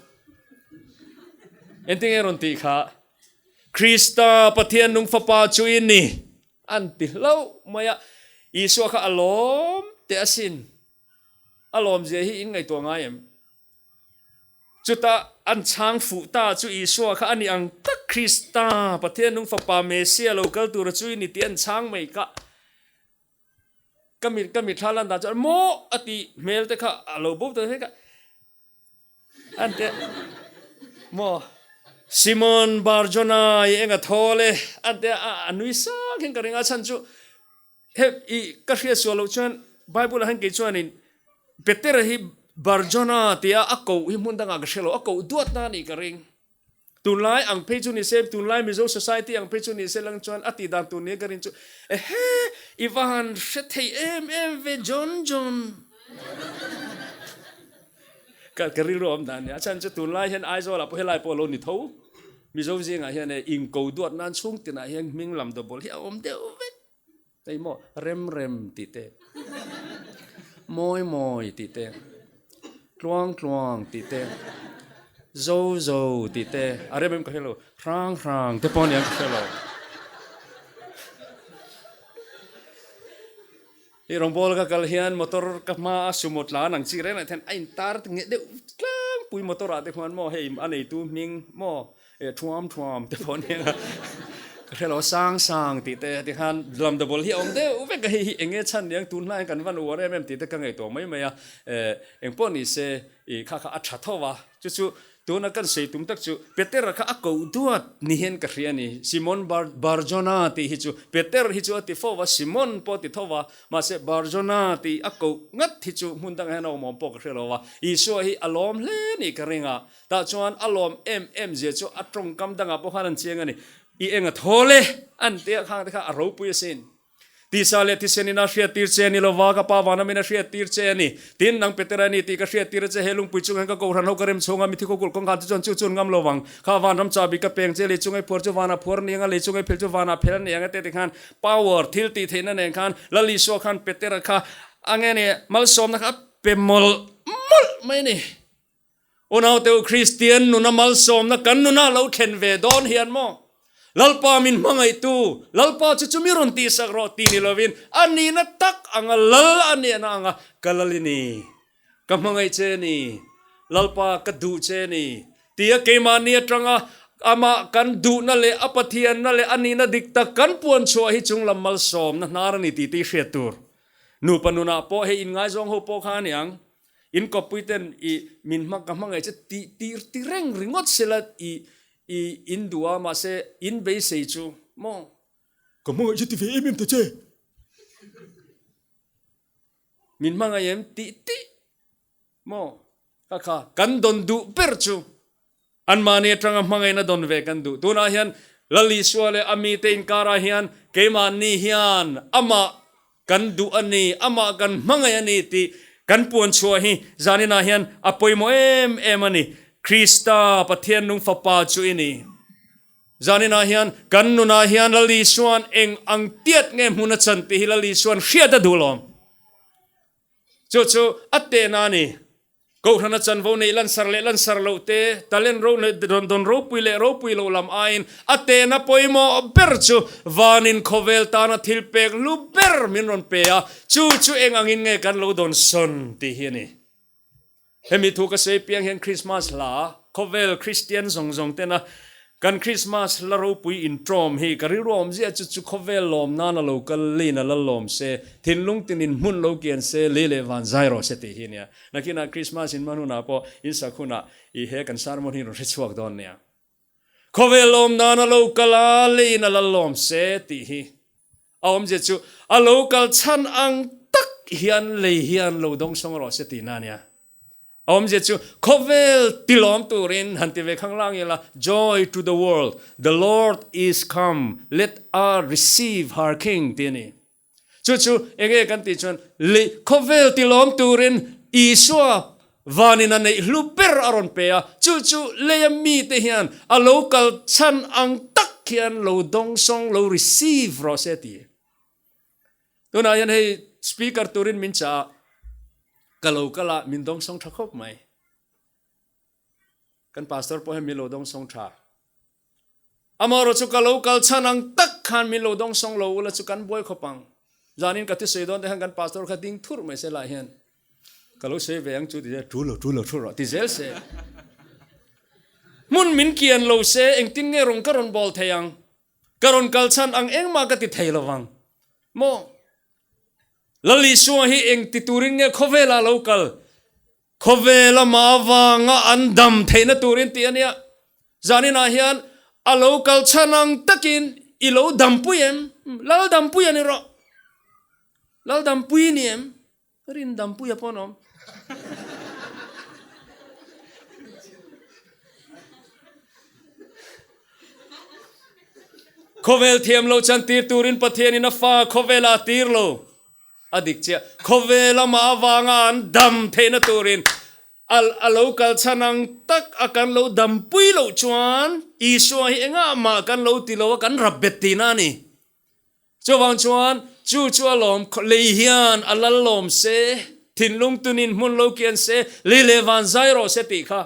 Engtin nge rawn tih kha? Krista Pathian nung fapa chu i ni an ti hlauh mai a. Isua kha a lawm teh asin. A lawmzia hi in ngaihtuah ngai em? Chutah an chhang fuh ta chu Isua kha a ni ang tak. Krista, Pathian nung Fapa Messia lo kal tura chu i ni tih an chhang mai ka. Ka mit ka mitthla lan dan chuan maw a tih hmel te kha a lo bo ta hle ka. An ti a, maw Simon Barjona i eng a thawl e an ti a, a nui sang hian ka ring a chhan chu he i ka hriat sual loh chuan Bible ah hian kei chuanin Petera hi Barjona tia a koh hi hmun dangah ka hre lo, a koh duat na anih ka ring. Tunlai ang phei chu ni se, tunlai Mizo society ang phei chu ni se lang chuan a tih dan tur nia ka rin chu, Ehe, i va han hre thei em em ve John John. Ka ka rilru awm dan nia, a chhan chu tunlai hian Aizawl ah pawh helai pawh a lo ni tho. Mizo zingah hian e inko duat nan chhung tinah hian hming lam double hi a awm deuh vek. Hei maw rem rem tih te, mawi mawi tih te, tluang tluang tih te, zo zo tih te, a rem em ka hre lo, hrang hrang te pawh aniang ka hre lo. I rawngbâwl ka kal hian motor ka hma a sumo tlan ang chi reng reng hian a intar ngeh deuh tlangpui motor ah te khuan maw hei a neitu hming maw E thuam thuam te pawh nia ka hre lo sang sang tih te ti khan lam double hi a awm deuh vek a hei hi eng nge chhan niang tun hlaiin kan van uar em em tih te ka ngaihtuah mai mai a e eng pawh ni se i kha kha a tha tho a chu chu tuna kan sawi tum tak chu Petera kha a koh duat ni hian ka hria a ni Simon Bar Barjona tih hi chu Peter hi chu a ti fo va Simon pawh a ti tho va mahse Barjona tih a koh ngat hi chu hmun dangah hian a awm awm pawh ka hre lo va Isua hi a lawm hle ni ka ring a. Tah chuan a lawm em em zia chu a tawngkam dangah pawh khan an chiang a ni. I eng a thawl e! An tia khang te kha a ropui asin. Tisa leh thisenin a hriattir che a ni lova, ka Pa vana min a hriattir che a ni. Tin, nang Petera ni tih ka hriattir a che, he lungpui chungah hian ka kohhran ho ka rem chhunga mithi khawkulh kawngkhar te chuan chu chun ngam lo vang. Kha vanram chahbi ka peng che, lei chungai phuar chu vanah phuar a ni ang a, lei chungai phel chu vanah phel a ni ang a te ti khan power, thil tih theihna nen khan Lal Isua khan Petera kha a nge ni malsawmna kha a pe mawlh mawlh mai a ni. Unaute u Kristian nuna malsawmna kan nuna lo thlen ve dawn hian maw Lalpa min hmangaihtu, Lalpa chu chumi rawn tihsak rawh ti ni lovin a nihna tak anga Lal a nihna anga ka Lal i ni, ka hmangaih che ni, Lalpa ka duh che ni tia keimahni atanga amah kan duhna leh a Pathianna leh a nihna dik tak kan puan chhuah hi chunglam malsawmna hnar a ni tih te i hriat tur. Nupa nunah pawh hei inngaizawng ho pawh kha a ni ang. In kawppui ten i min hma ka hmangaih che tih tir ti reng ringawt sela i i in duh a mahse in beisei chu maw ka hmangaih che ti ve em em ta che min hmangaih em tih tih maw kha kha kan dawn duh ber chu Anmahni atanga hmangaihna dawn ve kan duh. Tunah hian Lal Isua leh a mite inkarah hian keimahni hian amah kan duh a ni, amah kan hmangaih a ni tih kan puan chhuah hi zaninah hian a pawimawh em em a ni. Krista, Pathian nung Fapa chu i ni. Zaninah hian kan nunah hian Lal Isua'n eng ang tiat nge hmun a chan tih hi Lal Isua'n hriat a duh lawm. Chu chu a tehna a ni. Kohhrana chanvo neih lansar leh lansar loh te, talent ro leh dawn ropui leh ropui loh lam aiin a tehna pawimawh ber chu vanin khawvel tana thil pek hlu ber min rawn pe a, chu chu eng angin nge kan lo dawn sawn tih hi a ni. Hemi thu ka sawi piang hian Krismas hla khawvel Kristian zawng zawng tena Kan Krismas hla ropui intawm hi ka rilru awmzia chu chu khawvel lawm nan a lo kal lin a la lawm se, thinlung tinin hmun lo kian se, lei leh van zai rawh se tih hi nia. Nakinah Krismas in hman hunah pawh in sak hunah i he kan sermon hi rawn hre chhuak dawn nia. Khawvel lawm nan a lo kal a, leiin a la lawm se tih hi a awmzia chu a lo kal chhan ang tak hian lei hian lo dawngsawng rawh se tihna nia. A awmzia chu khawvel tilawm turin han ti ve khang lang ila, Joy to the world, the Lord is come, let us receive her King tih a ni. Chu chu enge kan tih chuan lei khawvel tilawm turin Isua vanin a neih hlu ber a rawn pe a, chu chu leia mite hian a lo kal chhan ang tak hian lo dawngsawng, lo receive rawh se a ti. Tunah hian hei speaker turin min chah a, ka lo kal a, min dawngsawng tha khawp mai. Kan pastor pawh hian min lo dawngsawng tha. Amaherawh chu ka lo kal chhan ang tak khan min lo dawngsawng lo ula chu kan buai khawp ang. Zanin ka thusawi dawn te khan kan pastor kha ding thurh mai se lah hian ka lo sawi ve ang chu ti zel, tul lo tul lo thurh rawh ti zel se. Hmun min kian lo se engtin nge rawn ka rawn bawl thei ang? Ka rawn kal chhan ang engmah ka ti thei lo vang maw? Lal Isua hi eng ti turin nge khawvelah lo kal? Khawvel ama avanga an dam theihna turin tih a nia. Zaninah hian a lo kal chhan ang takin i lo dampui em? Lal dampui a ni rawh. Lal dampui i ni em? Rin dampui a pawn awm. Khawvel thiam lo chan tir turin Pathianin a fa khawvela a tir lo. A dik chiah. Khawvel amah avanga an dam theihna turin a lo kal chhan ang tak a kan lo dampui loh chuan Isua hi engah mah kan lo ti lo a, kan rap bet tihna a ni. Chuvang chuan chu chu a lawm lei hian a lal lawm se, thinlung tunin hmun lo kian se, lei leh van zai rawh se tih kha.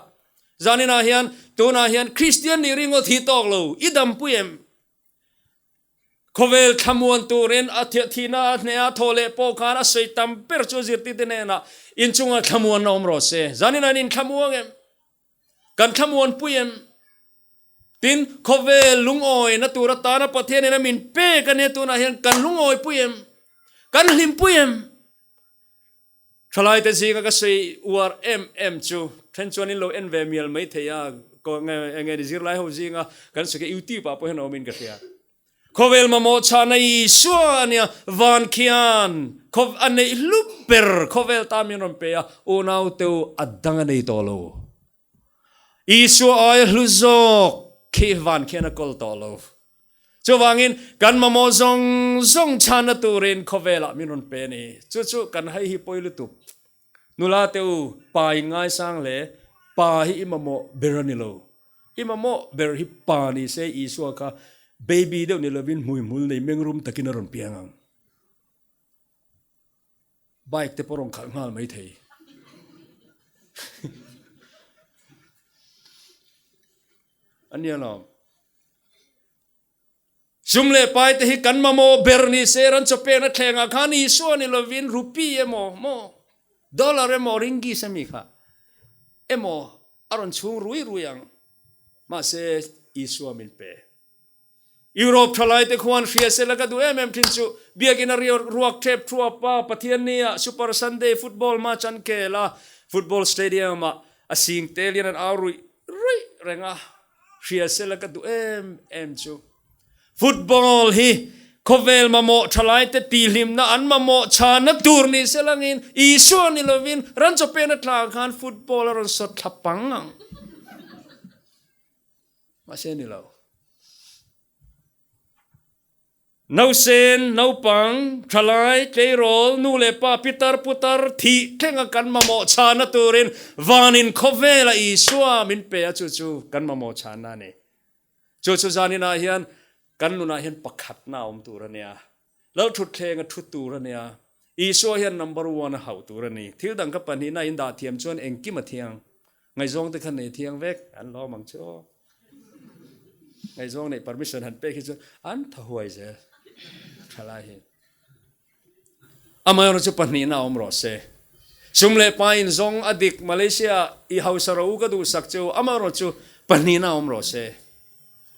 Zaninah hian tunah hian Kristian nih ringawt hi tawk lo, i dampui em? Khawvel thlamuan turin a thihna a hneh a thawh leh pawh khan a sawi tam ber chu zirtirte hnenah inchunga thlamuanna awm rawh se. Zaninah in inthlamuang em? Kan thlamuanpui em? Tin, khawvel lungawina tur atana Pathianin a min pek a nia tunah hian kan lungawipui em? Kan hlimpui em? Thalaite zinga ka sawi uar em em chu then chuan in lo en ve mial mai thei a, enge ni zirlai ho zinga kan sawi kha YouTube ah pawh hian a awm in ka hria. Khawvel mamawh chhana Isua a nia, van khian khaw a neih hlu ber khawvel tan min rawn pe a, unau teu a dang a nei tawh lo. Isua aia hlu zawk khi van khian a kawl tawh lo. Chuvangin kan mamawh zawng zawng chhana turin khawvelah min rawn pe a ni. Chu chu kan hei hi pawi lutuk. Nula te u, pa in ngaisang hle, pa hi i mamawh ber a ni lo. I mamawh ber hi pa ni se Isua kha baby deuh ni lovin hmuihmul nei mengrum takin a rawn piang ang. Bike te pawh rawn khalh nghal mai thei. A nia lo. Sum leh pai te hi kan mamawh ber ni se ran chaw pekna thlengah khan Isua ni lovin rupee emaw maw dollar emaw ringgis ami kha emaw a rawn chhung rui rui ang. Mahse Isua min pe. Europe thalai te khuan hria sela ka duh em em thin chu biakin a ruak thep thuap a, Pathian nia Super Sunday football match an khel a, football stadium ah a sing tel hian an au ruih ruih reng a. Hria sela ka duh em em chu. Football hi khawvel mamawh thalaite tihhlimna an mamawh chhana tur ni selangin Isua ni lovin ran chaw pena tla khan football a rawn sawt thla pang ang. Mahse ni lo. Nausen, naupang, thalai, tleirawl, nu leh pa, pitar, putar, thih thlenga kan mamawh chhana turin vanin khawvela Isua min pe a, chu chu kan mamawh chhana a ni. Chu chu zaninah hian kan nunah hian pakhatna a awm tur a nia. Lalthutthleng a thu tur a nia. Isua hian number one a hauh tur a ni. Thil dang kha pahnihna in dah thiam chuan engkim a thiang. Ngaihzawng te kha nei thiang vek, an lawm ang chu aw. Ngaihzawng neih permission han pek hi chuan an tha huai zel thalai hi. Amaherawhchu chu pahnihna awm rawh se. Sum leh pa in zawng a dik Malaysia i hausa rawh u ka duhsak che u, amaherawhchu pahnihna awm rawh se.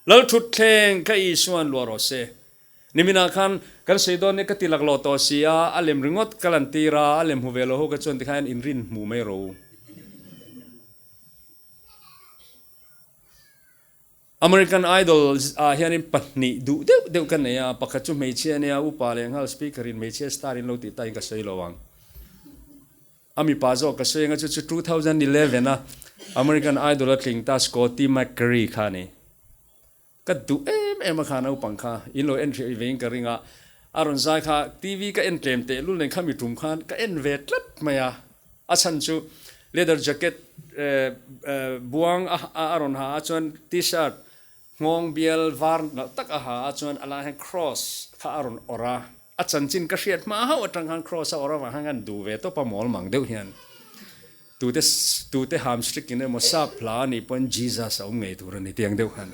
Lalthutthleng ka Isuan luah rawh se. Niminah khan kan sawi dawn nia ka ti laklawh tawh si a, a lem ringawt ka lan tir a, a lem hmu ve lo ho ka chuan tikhan inrin hmu mai ro. American Idol ah hianin pahnih duh deuh deuh ka nei a, pakhat chu hmeichhia ania, upa leh nghal speaker in hmeichhia star in lo tih ta in ka sawi lo ang. A mipa zawk ka sawi anga chu chu 2011 a American Idol a tling ta Scotty McCreery kha a ni. Ka duh em em a kha naupang kha in lo en hreh ve in ka ring a, a rawn zai kha TV ka en tlem teh lul nen kha mi tum khan ka en ve tlat mai a, a chhan chu leather jacket buang a rawn ha a chuan t-shirt nghawng bial var nalh tak a ha a chuan a lai hian cross kha a rawn awrh a, a chanchin ka hriat hma hauh atang khan cross a awrh avang khan ka han duh ve tawp a mawl mang deuh hian. Tute tute hamstrik in emaw sap hla a nih pawn Jesus a awm ngei tur a ni tiang deuh khan.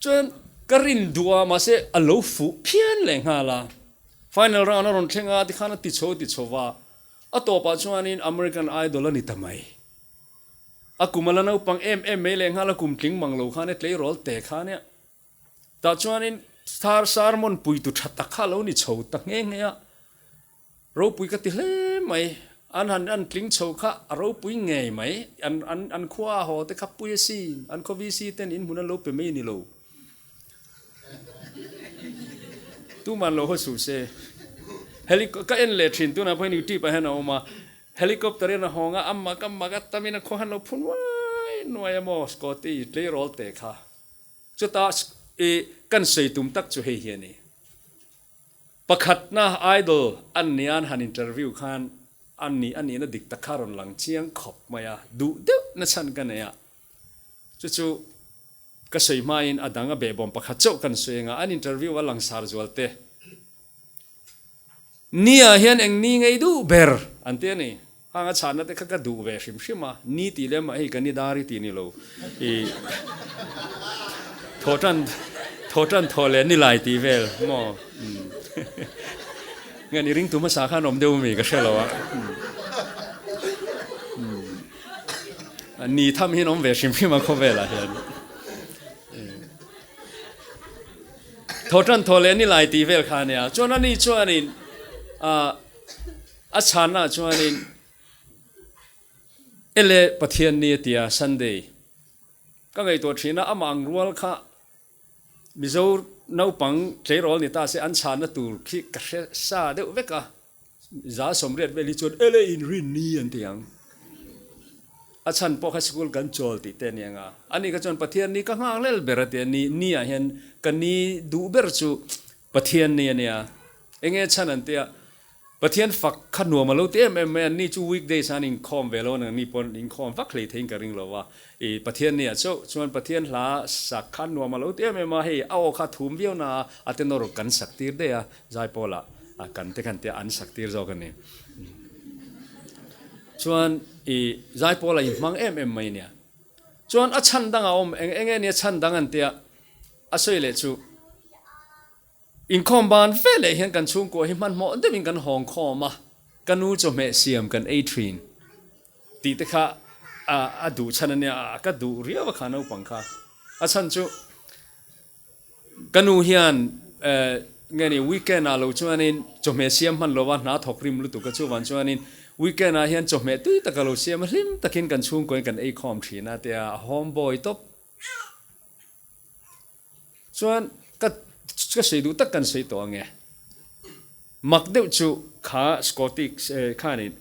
Chuan ka rin duh a mahse a lo fuh phian leh nghal a. Final round a rawn thleng a tikhan a ti chho ti chho va. A tawpah chuanin American Idol a ni ta mai. A kum a la naupang em em mai lehnghal a kum tling mang lo khan e tleirawl te kha nia. Tah chuanin thar sermon puitu tha tak kha a lo ni chho ta nghe nghe a. Ropui ka ti hle mai. An han an tling chho kha a ropui ngei mai. An an an khua a haw te kha pui a sin. An khaw VC ten in hmun an lo pe mai ni lo. Tuman lo haw suh se. Heli ka en leh thin tunah pawhin youtube ah hian a awm a. Helicopter in a hawng a, a mak a mak a tamin a khaw han lo phun uai nuai a maw Scotty tleirawl te kha. Chuta i kan sawi tum tak chu hei hi a ni. Pakhatna idol an nian han interview khan an nih a nihna dik tak kha rawn lang chiang khawp mai a, duh deuh na chhan ka nei a. Chu chu ka sawi hmain a dang a behbawm pakhat chauh kan sawi anga an interview a langsar zual te. Nia hian eng ni ngei duh ber an ti a ni. Hang a chhanna te kha ka duh ve hrim hrim a, ni tih lem ah hei ka ni dar i tih ni lo i thaw tan thaw tan thaw leh ni lai tih vel maw nge ni ringtu hmasa khan awm deuh ami ka hre lo a ni tham hian awm ve hrim hrim a khawvel ah hian. Thawhtan thaw leh ni lai tih vel kha a nia. Chuan ani chuanin a chhanna chuanin Ele Pathian ni a ti a, Sunday. Ka ngaihtuah thin a, amah ang rual kha Mizo naupang tleirawl ni ta se an chhanna tur khi ka hre sa deuh vek a. 180 vel hi chuan ele inrin ni an ti ang. A chhan pawh kha sikul kan chawl tih te a ni ang a. Ani kha chuan Pathian ni ka nghak lel ber a ti a, ni ni ah hian ka ni duh ber chu Pathian ni a nia. Enge chhan an ti a, Pathian fak kha nuam a lo ti em em mai a, ni chu weekdays ah an inkhawm ve lo a ni pawh inkhawm vak hlei theiin ka ring lo a. I Pathian ni ah chauh chuan Pathian hla sak kha nuam a lo ti em em a, hei a aw kha thum viau na a, a tenor kan sak tir daih a, Zaipawl ah a kan te khan te an sak tir zawk a ni. Chuan i Zaipawl ah i hmang em em mai nia. Chuan a chhan dang a awm eng eng nge nia chhan dang an tia a sawi leh chu inkhawm ban ve leh hian kan chhungkua hi hmanhmawh deuhin kan hawng khawm a, ka nu chawhmeh siam kan ei thin tih te kha a a duh chhan a nia, ka duh riau a kha naupang kha. A chhan chu Ka nu hian nge ni weekend ah lo chuanin chawhmeh siam hman lova hna thawk rim lutuk a chuvan chuanin weekend ah hian chawhmeh tui taka lo siam a hlim takin kan chhungkawiin kan ei khawm thin a tia a home boy tawp chuan ka ka sawi duh tak kan sawi tawh ange mak deuh chu kha Scotty khanin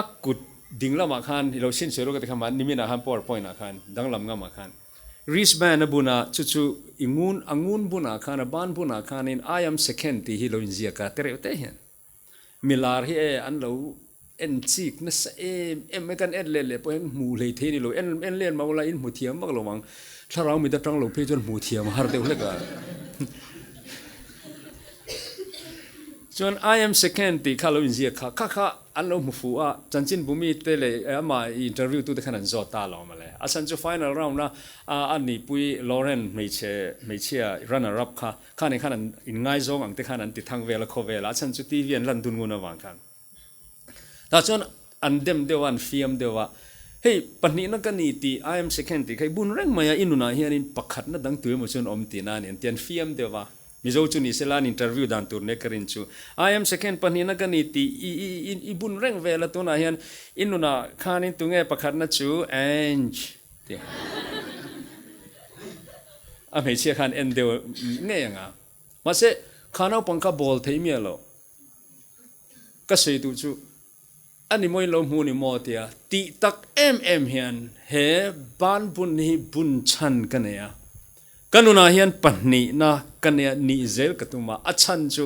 a kut ding lamah khan i lo chhinchhiah ru ka ti kha mahni minah khan power point ah khan danglam ngamah khan Wristband a bun a, chu chu i ngun a ngun bunah khan a ban bunah khanin I am second tih hi lo inziak a tereuh te hian milar hi e an lo en chik nasa em em mai kan en let leh pawh hian hmuh hlei thei a ni lo en en let mah ula in hmu thiam vak lo ang thlarau mit atang lo phei chuan hmuh thiam a har deuh hlek a chuan I am second tih kha lo inziak kha kha kha An lo hmu fuh a, chanchin bumi te leh amah interview tute khan an zawt ta lo mawle. A chhan chu final round a a nihpui Lauren hmeichhe hmeichhia runner up kha khanin khan an inngaizawng ang te khan an ti thang vel a khawvel a, a chhan chu TV an lan dun ngun avang khan. Tah chuan an dem deuh a, an fiam deuh a, hei pahnihna ka ni tih I am second tih kha i bun reng mai a, i nunah hianin pakhatna dang tu emaw chuan awm tihna a ni an ti, an fiam deuh a. Mizo chu ni sela an interview dan tur nek ka rin chu. I am second pahnihna ka ni tih i i i i bun reng vel a tunah hian i nunah khanin tunge pakhatna chu Ange ti a hmeichhia khan en deuh ngei ang a. Mahse kha naupang kha bawl thei miah lo. Ka sawi duh chu a ni mawi lo hmu ni maw tia tih tak em em hian he ban bun hi bun chhan ka nei a, ka nunah hian pahnihna ka nei a nih zel ka tum a, a chhan chu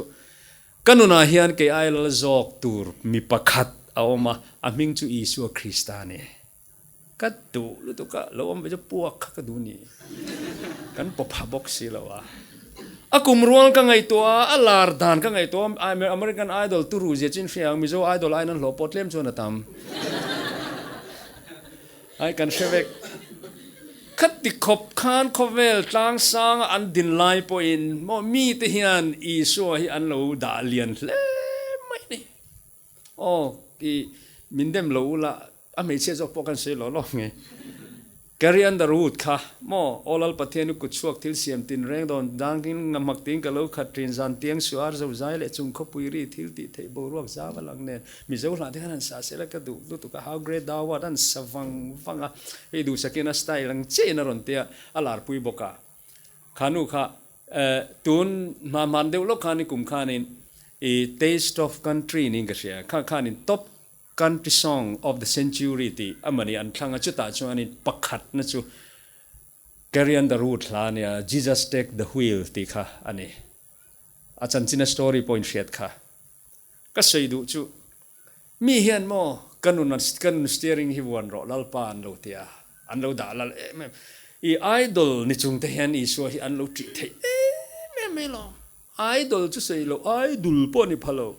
ka nunah hian kei ai lal zawk tur mi pakhat a awm a, a hming chu Isua Krista a ni. Ka duh lutuk a, lo awm ve chu puak kha ka duh ni. Kan paw pha bawk si lo a. A kum rual ka ngaihtuah a, a lar dan ka ngaihtuah a, American Idol turu zia chin hria ang, Mizo Idol aiin an hlawh pawh tlem chuan a tam. Ai kan hre vek. Khati khawp khan khawvel tlang sanga an din lai pawhin maw mite hian Isua hi an lo dah lian hle mai a ni. Aw, i. Min dem lo ula, a hmeichhia zawk pawh kan sawi lo lawk nge. Carrie Underwood kha maw, Aw Lal Pathian i kut chhuak thil siam tin reng dawn dangin ngamak tiin ka lo khat thin zan tiang suar zo zai leh chung khawpui ri thil tih theih boruak zau a lang nen Mizo hlah te khan han sa sela ka duh lutuk a How Great Thou Art an sa vang vang a, hei duhsakin a style ang chiahin a rawn tia a larpui bawk a. Kha nu kha tun hma hman deuh lawk khan i kum khanin i Taste of Country niin ka hria, kha khanin top Country Song of the Century tih a mani an thlang a, chutah chuanin pakhatna chu Carrie Underwood hla a nia, Jesus Take the Wheel tih kha a ni. A chanchina story pawh inhriat kha. Ka sawi duh chu, mi hian maw ka nun ka nun steering hi vuan rawh Lalpa an lo ti a, an lo dah lal em em. I idol ni chung te hian Isua hi an lo ṭih theih em em mai lo. Idol chu sawi lo, idol pawh ni pha lo,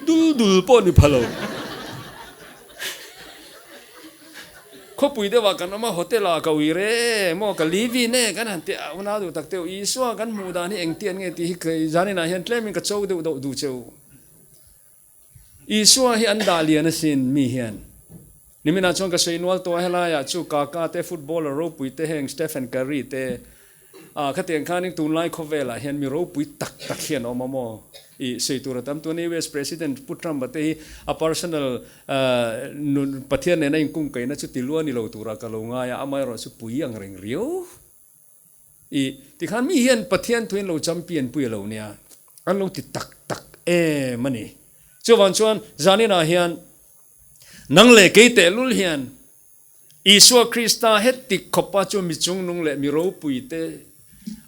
dul dul pawh ni pha lo. Khawpui deuhah kan awm a, hotel ah ka ui re maw, ka live in e kan han ti a, unau duh tak teuh Isua kan hmuh dan hi engtian nge tih hi kei zaninah hian tlemin ka cho deuh deuh duh che u. Isua hi an dah lian asin mi hian. Niminah chuan ka sawi nual tawh a, helaiah chu Kaka te, footballer ropui te heng Stephen Curry te, ah khatiang khanin tunlai khawvelah hian mi ropui tak tak hian awm a maw? I sawi tur a tam. Tuna US President Pu Trump-a te hi a personal nun Pathian nena inkungkaihna chu ti lua ni lo turah ka lo ngai a, amaherawh chu pui ang reng riau. I tikhan mi hian Pathian thuin lo champion pui a lo nia, an lo ti tak tak em a ni. Chuvang chuan zaninah hian nang leh kei tehlul hian Isua Krista heti khawpa chu mi chungnung leh mi ropui te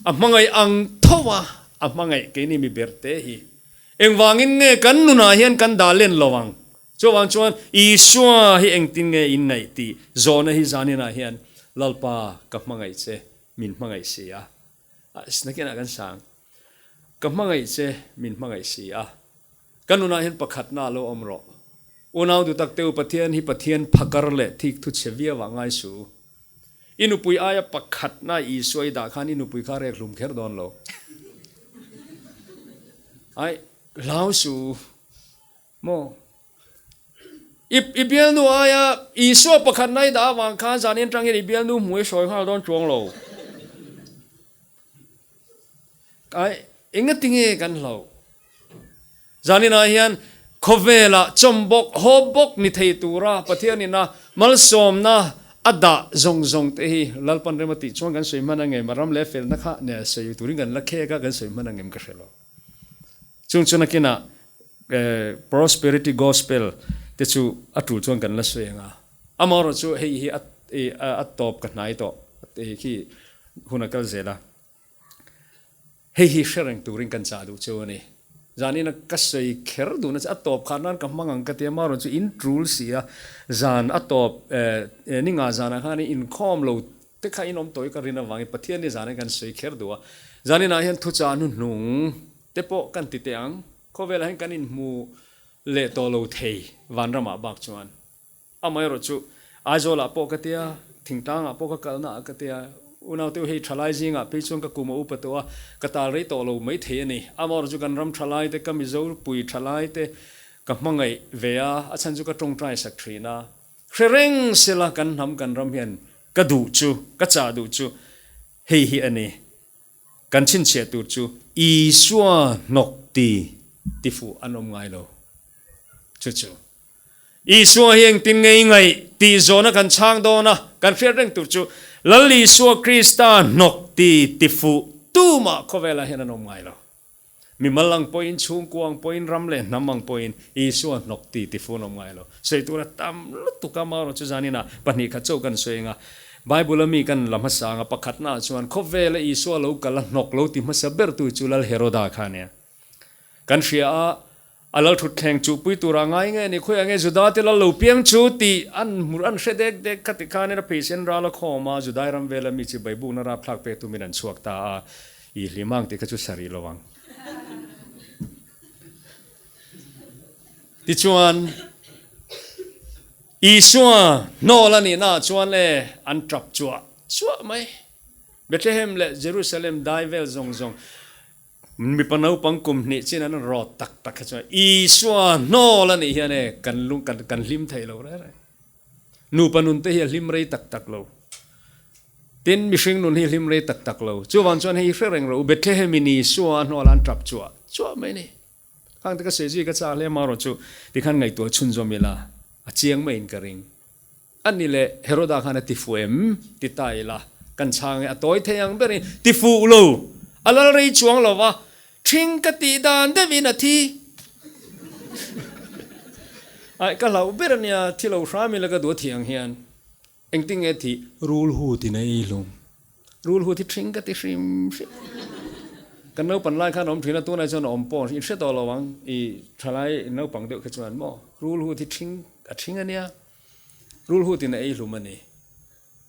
a hmangaih ang tho a, a hmangaih keini mi ber te hi engvangin nge kan nunah hian kan dah len lo ang? Chuvang chuan Isua hi engtin nge in ngaih tih zawhna hi zaninah hian Lalpa ka hmangaih che min hmangaih si a, nakinah kan sang ka hmangaih che min hmangaih si a, ka nunah hian pakhatna lo awm rawh. Unau duh tak teu Pathian hi Pathian phakar leh thik thu chhe viau ah ngai su. I nupui aia pakhatna Isua i dah khan i nupui kha rek hlum kher dawn lo. Ai hlau su. Maw? I, i bialnu aia Isua pakhat nai dah avang khan zanin atang hian i bialnu hmu i sawi nghal dawn chuang lo. Ai, engati nge kan hlauh? Zaninah hian khawvelah chawm bawk, haw bawk ni thei tura Pathianin a malsawmna a dah zawng zawng te hi Lalpan rem a tih chuan kan sawi hman angem? A ram leh felna kha nia sawi turin kan la khek a, kan sawi hman angem ka hre lo. Chung chu nakinah Prosperity Gospel te chu a tul chuan kan la sawi ang a. Amaherawh chu hei hi a tawp ka hnai tawh khi hun a kal zel a. Hei hi hre reng turin kan chah duh chu a ni. Zanina ka sawi kher duhna chu a tawp khan nan ka hmang ang ka ti a, amaherawh chu in tul si a, zan a tawp ninga zanah khan inkhawm lo Te kha in awm tawh i ka rin avangin Pathian ni zanin kan sawi kher duh a, zaninah hian thuchah hnuhnung te pawh kan ti teh ang, khawvelah hian kan inhmu leh tawh lo thei vanramah bak chuan. Amaherawh chu Aizawlah pawh ka tia, thingtlangah pawh ka kalnaah ka tia, unaute hei thalai zingah phei chuan ka kum a upa tawh a, ka tal rei tawh lo mai thei a ni. Amaherawh chu kan ram thalai te, ka Mizo pui thalai te ka hmangaih ve a, a chhan chu ka tawngtai sak thin a, Hre reng sela kan hnam kan ram hian ka duh chu, ka chah duh chu hei hi a ni, kan chhinchhiah tur chu Isua hnawk ti ti fuh an awm ngai lo. Chu chu Isua hi engtin nge i ngaih tih zawhna kan chhang dawn a, kan hriat reng tur chu Lal Isua Krista hnawk ti ti fuh tumah khawvelah hian an awm ngai lo. Mimal ang pawhin, chhungkua ang pawhin, ram leh hnam ang pawhin Isua hnawk ti ti fun awm ngai lo. Sawi tura tam lutuk a, amaherawh chu zaninah pahnihkhat chauh kan sawi anga Bible a mi kan la hmasa anga pakhatnaah chuan khawvela Isua lo kal a hnawk lo ti hmasa bertu chu Lal Heroda kha a nia. Kan hria a, a lal thutthleng chuhpui tura ngai nge ni, khawiah nge Juda te lal lo piang chu tih an hmu an hre dek dek kha tikhanin a pheisen ral a khawm a, Judai ram vela mi chi baibukna rapthlak pek tumin an chhuak ta a. I hlim ang tih kha chu sa rih lo ang. Tichuan, Isua hnawl a nihnaah chuan le an tap chuah chuah mai. Bethlehem leh Jerusalem dai vel zawng zawng. Mipa naupang kum hnih chin an rawn rawt tak tak kha chuan Isua hnawl a nih hian e kan lung kan kan hlim thei lo reng reng. Nupa nun te hi a hlim rei tak tak lo. Tin, mihring nun hi a hlim rei tak tak lo. Chuvang chuan hei hre reng rawh u, Bethlehem in Isua a hnawl a an tap chuah chuah mai a ni. Khang te ka sawi zui ka chak hle amarawh chu tikhan ngaihtuah chhunzawm ila a chiang maiin ka ring. A ni leh Heroda khan a ti fuh em? Ti ta ila kan chhang e, a tawi thei ang berin ti fuh lo, a lal rei chuang lo va, ṭhing ka tih dan deuhin a thi. Aih ka hlauh ber ania, thi lo hram ila ka duh a thih ang hian. Engtin nge thih? Rul hu tin a ei hlum. Rul hu thi ṭhing ka ti hrim hrim. Kan naupan lai khan a awm ṭhin a, tunah chuan a awm pawh in hre tawh lo ang, i ṭhalai naupang deuh kha chuan maw rul hu thi ṭhing a ṭhing ania. Rulhut in a ei hlum a ni.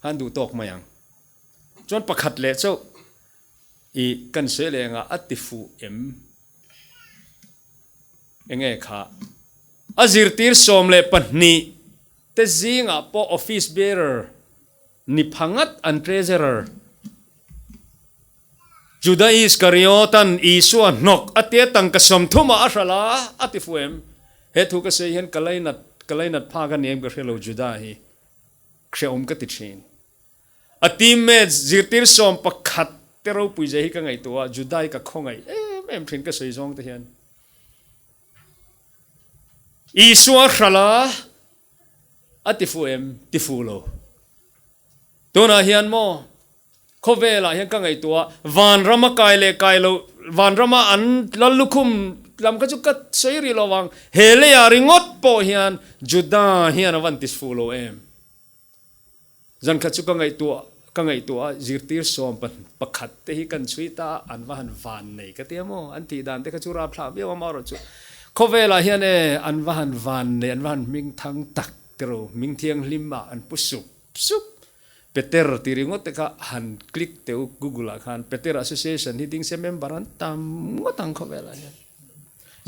Han duh tawk mai ang. Chuan pakhat leh chauh i kan sawi leh engah a ti fuh em? Enge kha? A zirtir 12 te zingah pawh office bearer ni pha ngat an treasurer Juda Iskariotan Isua hnawk a tia tangka 30 ah a hralh a, a ti fu em? He thu ka sawi hian ka lainat, ka lainat phak a ni em ka hre lo Juda hi hrehawm ka ti thin. A teammates zirtir 11 te ropui zia hi ka ngaihtuah a, Juda hi ka khawngaih em em thin ka sawi zawng te hian. Isua hralh a, a ti fu em? Ti fu lo. Tunah hian maw Khawvelah hian ka ngaihtuah a, vanrama kai leh kai lo, vanrama an lal lukhum lam kha chu ka sawi rih lo vang, he leiah ringawt pawh hian Juda hian a van ti fuh lo em? Zan khat chu ka ngaihtuah ka ngaihtuah a, zirtir 11 te hi kan chhui ta a, an va han van nei ka ti a maw? An tih dan te kha chu rapthlak viau a marawh chu khawvelah hian e an va han van nei, an va han hming thang tak tiraw, hming thianghlim ah an pu sup sup. Peter tih ringawt te kha han click teh u Google ah khan Peter Association hi ding se member an tam ngawt ang khawvel ah hian.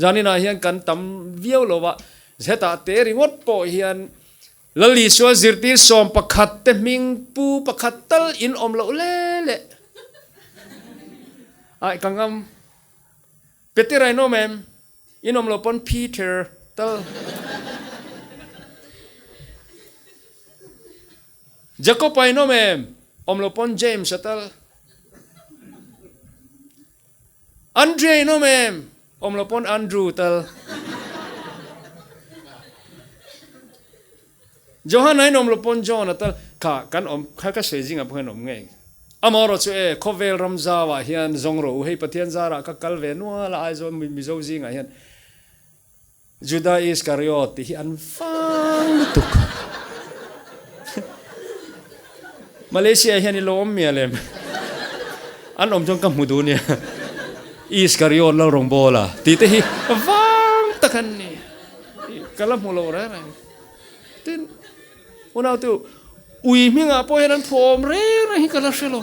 Zanin ah hian kan tam viau lo a, hetah te ringawt pawh hian Lal Isua zirtir 11 te hming pu pakhat tal in awm loh le le. Aih ka ngam. Peter a in awm em? In awm lo pawn Peter tal. Jacob a in awm em? Awm lo pawn James a tal. Andrea in awm em? Awm lo pawn Andrew tal. Johan a in awm lo pawn John a tal. Kha kan awm kha ka sawi zingah pawh hian awm ngei. Amaherawh chu e, khawvel ram zauah hian zawng rawh u, hei Pathian zarah ka kal ve nual a, Aizawl Mizo zingah hian Juda Iskariot tih hi an vang lutuk. Malaysia hian i lo awm mial em? An awm chuan ka hmu duh nia. Iskariot Lalrawngbawla tih te hi vang tak an ni. Ka la hmu lo reng reng. Tin, unautu, ui hmingah pawh hian an phuahawm reng reng hi ka la hre lo.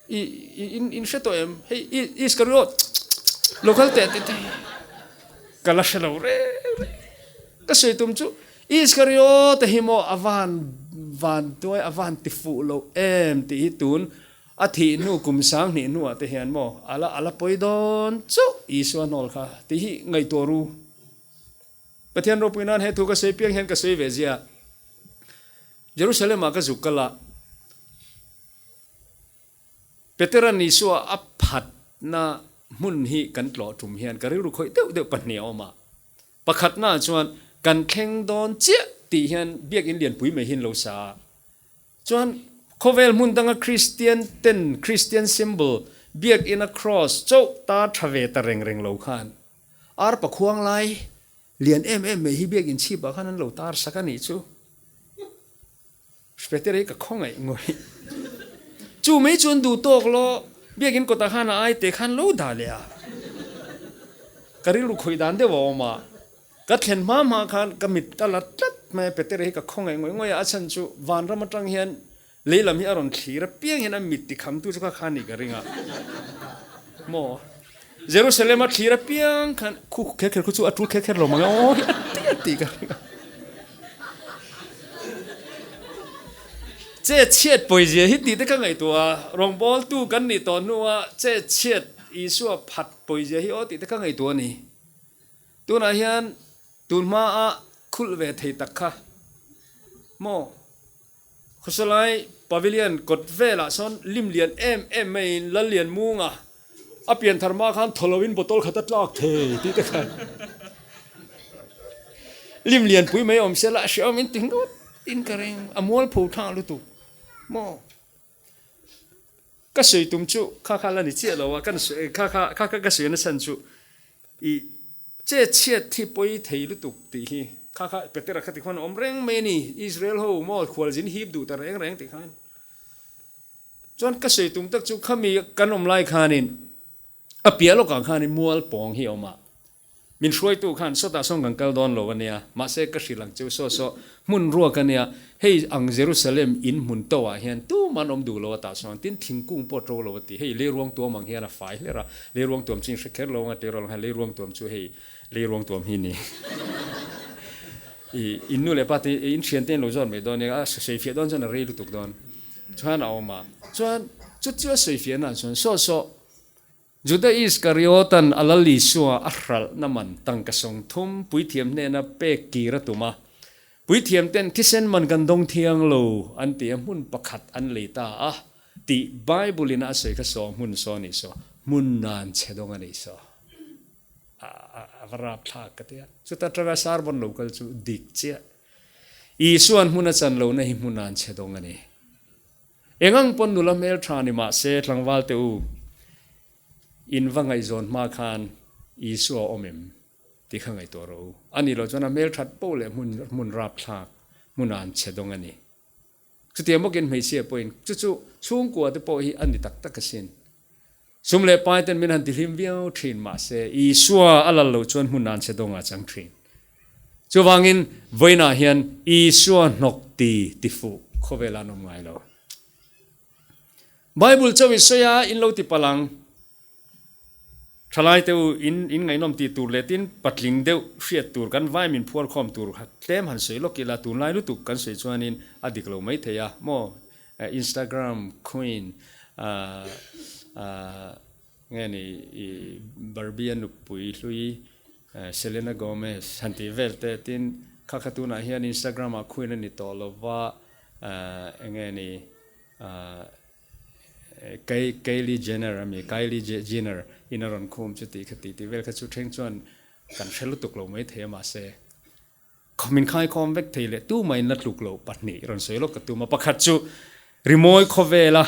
I, i, in, in hre tawh em? Hei, i, Iskariot, lo kal teh teh teh. Ka la hre lo reng reng. Ka sawi tum chu, Iskariot hi maw a van, van tuai, a van ti fuh lo em tih hi tun a thih hnu kum 2000 hnuah te hian maw a la, a la pawi dawn chauh Isua hnawl kha tih hi ngaihtuah ru. Pathian ropui nan he thu ka sawi piang hian ka sawi ve zia. Jerusalem ah ka zuk kal a, Petera'n Isua a phatna hmun hi kan tlawh tum hian ka rilru khawih deuh deuh pahnih a awm a. Pakhatna ah chuan kan thleng dawn chiah tih hian biakinn lianpui mai hi an lo sa a. Chuan khawvel hmun danga Kristian ten Kristian symbol biakinn a cross chauh ta tha ve ta reng reng lo khan Arpa khuang lai lian em em mai hi biakinn chhip ah khan an lo tar sak a nih chu. Hripeter hi ka khawngaih ngawih. Chu mai chu an duh tawk lo, biakinn kawtah khan a ai te khan lo dah leh a. Ka rilru khawih dan deuh a awm a, ka thlen hma hma khan ka mit a la tlat mai a, Peter hi ka khawngaih ngawih ngawih a, a chhan chu vanram atang hian Lei lam hi a rawn thlir apiang hian a mit tikhamtu chu kha kha ni ka ring a. Maw? Jerusalem a thlir apiang khan khu kher kher khu chu a tul kher kher lo mang e aw hi a ti a ti ka ring a. Che chhiat pawizia hi tih te ka ngaihtuah a, rawngbawltu kan nih tawh hnua che chhiat. Isua phat pawizia hi aw tih te ka ngaihtuah a ni. Tunah hian tun hmaa khulh ve thei tak kha maw? Khawsalai Pavilion kawt velah sawn lim lian em em maiin Lallianmunga a pian thar hma khan thaw loin bottle khat a tlak thei tih te khan lim lian pui mai awm se la a hreawm in ti ngawt in ka ring a mualpho thla lutuk maw? Ka sawi tum chu kha kha la ni chiah lo a, kan sawi kha kha kha kha ka sawi na chhan chu i che chhiat thi pawi thei lutuk tih hi kha kha Petera kha tikhuan a awm reng mai a ni, Israel ho maw khualzin hip duh ta reng reng tih khan. Chuan ka sawi tum tak chu khami kan awm lai khanin a piah lawkah khanin mual pawng hi a awm a, Min hruaitu khan sawtah sawn kan kal dawn lo a nia, mahse ka hrilh ang cheu saw saw, hmun ruak a nia, hei ang Jerusalem in hmun to ah hian tumah an awm duh lo a tah sawn, tin thingkung pawh to lo a ti, hei leiruang tuam ang hian a fai hler a, leiruang tuam chu in hre kher lo ang a tirawl ang hian leiruang tuam chu hei leiruang tuam hi ni i in nu leh pa te in thian te in lo zawn mai dawn nia, a sawifiah dawn chuan a rei lutuk dawn chuan a awm a, chuan chu chu a sawifiah na chuan saw saw. Juda Iskariotan a Lal Isua a hralhna man tangka 30 puithiam hnena pek kir a tum a. Puithiam ten thisen man kan dawng thiang lo an ti a, hmun pakhat an lei ta a tih Bible in a sawi kha saw hmun saw a nih saw, hmun nan chhe dawng a nih saw. A va rap thlak ka ti a. Chuta tanga sermon lo kal chu dik chiah. Isuan hmun a chan lohna hi hmun nan chhe dawng a ni. Eng ang pawn nula hmel tha ni mah se tlangval te u, in va ngaihzawn hma khan Isua a awm em tih kha ngaihtuah rawh u. A nih loh chuan a hmel that poh leh hmun hmun rapthlak hmunah an che dawng a ni. Chutiang bawkin hmeichhia pawhin chu chu chhungkua te pawh hi a ni tak tak asin. Sum leh pai ten min han tihlim viau thin mah se Isua a lal loh chuan hmun an che dawngah chang thin. Chuvangin vawiinah hian Isua hnawk ti tifuh khawvel an awm ngai lo. Bible chauh i sawi a, in lo ti palh ang. Thalai te u, in in ngaihnawm tih tur leh tin patling deuh hriat tur kan vai min phuar khawm tur tlem han sawi lawk ila tunlai lutuk kan sawi chuanin a dik lo mai thei a maw? Instagram queen nge ni i Barbie a nupui hlui Selena Gomez han tih vel te tin kha kha tunah hian Instagram ah queen a ni tawh lova enge ni Kylie Jenner a mi Kylie Jenner in a rawn khum chu tih kha tih tih vel kha chu thleng chuan kan hre lutuk lo mai thei a mahse Min khaikhawm vek thei leh tumah in la tluk loh pahnih rawn sawi lawk ka tum a, pakhat chu rimawi khawvela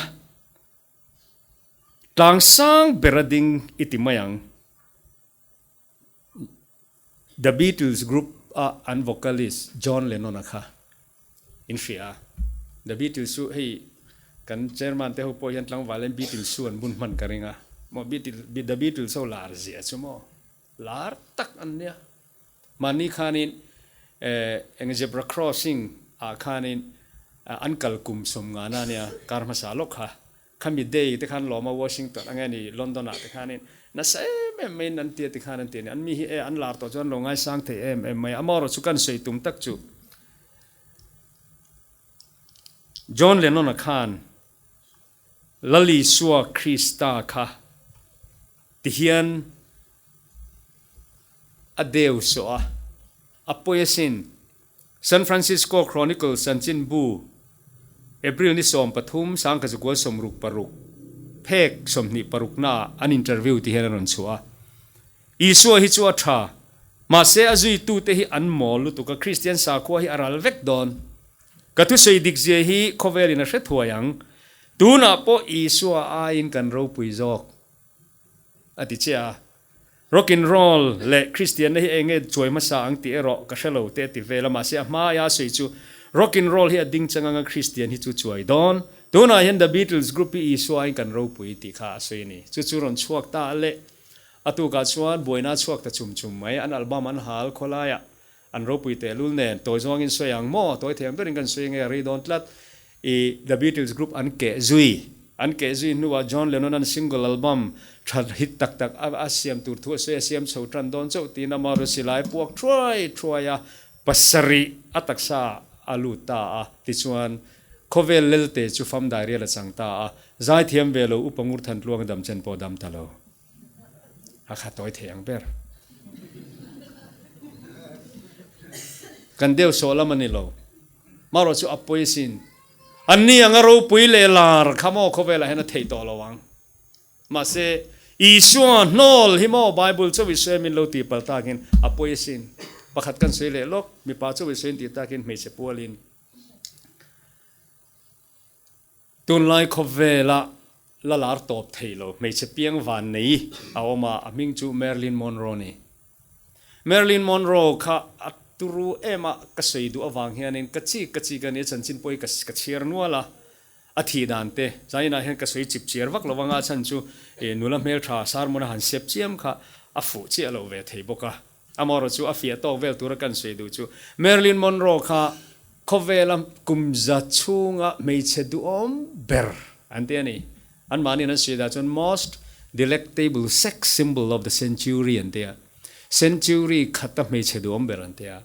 tlang sang ber a ding i ti mai ang. The Beatles group a an vocalist John Lennon a kha in hria a, The Beatles chu hei kan chairman te ho pawh hian tlangval in Beatles chu an bun hman ka ring a, maw Beatles The Beatles ho lar zia chu maw lar tak an nia. Mahni khanin eng zebra crossing ah khanin an kal kum 50 na nia kar hmasa lawk kha. Khami day te khan lawm a Washington a nge ni London ah te khanin nasa em em maiin an tia ti khan an ti a ni. An mi hi e an lar tawh chuan lo ngaisang thei em em mai a. Amaherawhchu chu kan sawi tum tak chu John Lennon a khan Lal Isua Krista kha tihian a deu sawh a, a pawi asin. San Francisco Chronicle chanchinbu April ni 13, 1966, phek 26 naah an interview tihian a rawn chhuah a. Isua hi chu a tha, mahse a zuitute hi an mawl lutuk a, Kristian sakhua hi a ral vek dawn. Ka thusawi dikzia hi khawvelin a hre thuai ang. Tunah pawh Isua aiin kan ropui zawk, a ti che a. Rock and roll leh Kristianna hi eng nge chuai hmasa ang tih erawh ka hre lo te a ti vel a, mahse a hmaia a sawi chu Rock and roll hi a ding chang anga Kristian hi chu chuai dawn. Tunah hian The Beatles group hi Isua aiin kan ropui tih kha a sawi a ni. Chu chu rawn chhuak ta a leh a tukah chuan buaina a chhuak ta chum chum mai. An album an hal khawlaiah an ropui tehlul nen tawi zawngin sawi ang maw? Tawi thei ang berin kan sawi nge a rei dawn tlat. I The Beatles group an keh zui. An keh zui hnuah John Lennon-a'n single album tha hit tak tak a siam tur thu a sawi a, siam chho tan dawn chauh tiin ama ru silai puak thuai thuai a, pasarih a taksa a lut ta a, tichuan khawvel lelte chu fam dairial a chang ta a, zaithiam ve lo Upa Ngurthantluang damchen pawh dam ta lo. A kha tawi thei ang ber. Kan deuh sawh lam a ni lo. Marawh chu a pawi asin. Anni anga ropui leh lar kha maw khawvelah hian a theih tawh lo ang. Mahse, Isua hnawl hi maw Bible chauh i sawi min lo tih palh takin a pawi asin. Pakhat kan sawi leh lawk, mipa chauh i sawi tih takin hmeichhe pualin. Tunlai khawvela la lar tawp thei lo hmeichhe piang van nei a awm a, a hming chu Marilyn Monroe a ni. Marilyn Monroe kha a turu em a, ka sawi duh avang hianin ka chik ka chik a ni, a chanchin pawh hi ka chhiar nual a, a thih dan te zainah hian ka sawi chip chiar vak lo anga a chhan chu nula hmeltha sermon a han sep chiam kha a fuh chiah lo ve thei bawk a. Amaherawh chu a fiah tawk vel tura kan sawi duh chu Marilyn Monroe kha khawvela kum za chhunga hmeichhe duhawm ber an ti a ni. Anmahniin an sawi dah chuan most delectable sex symbol of the century an ti a. Century khata hmeichhe duhawm ber an ti a.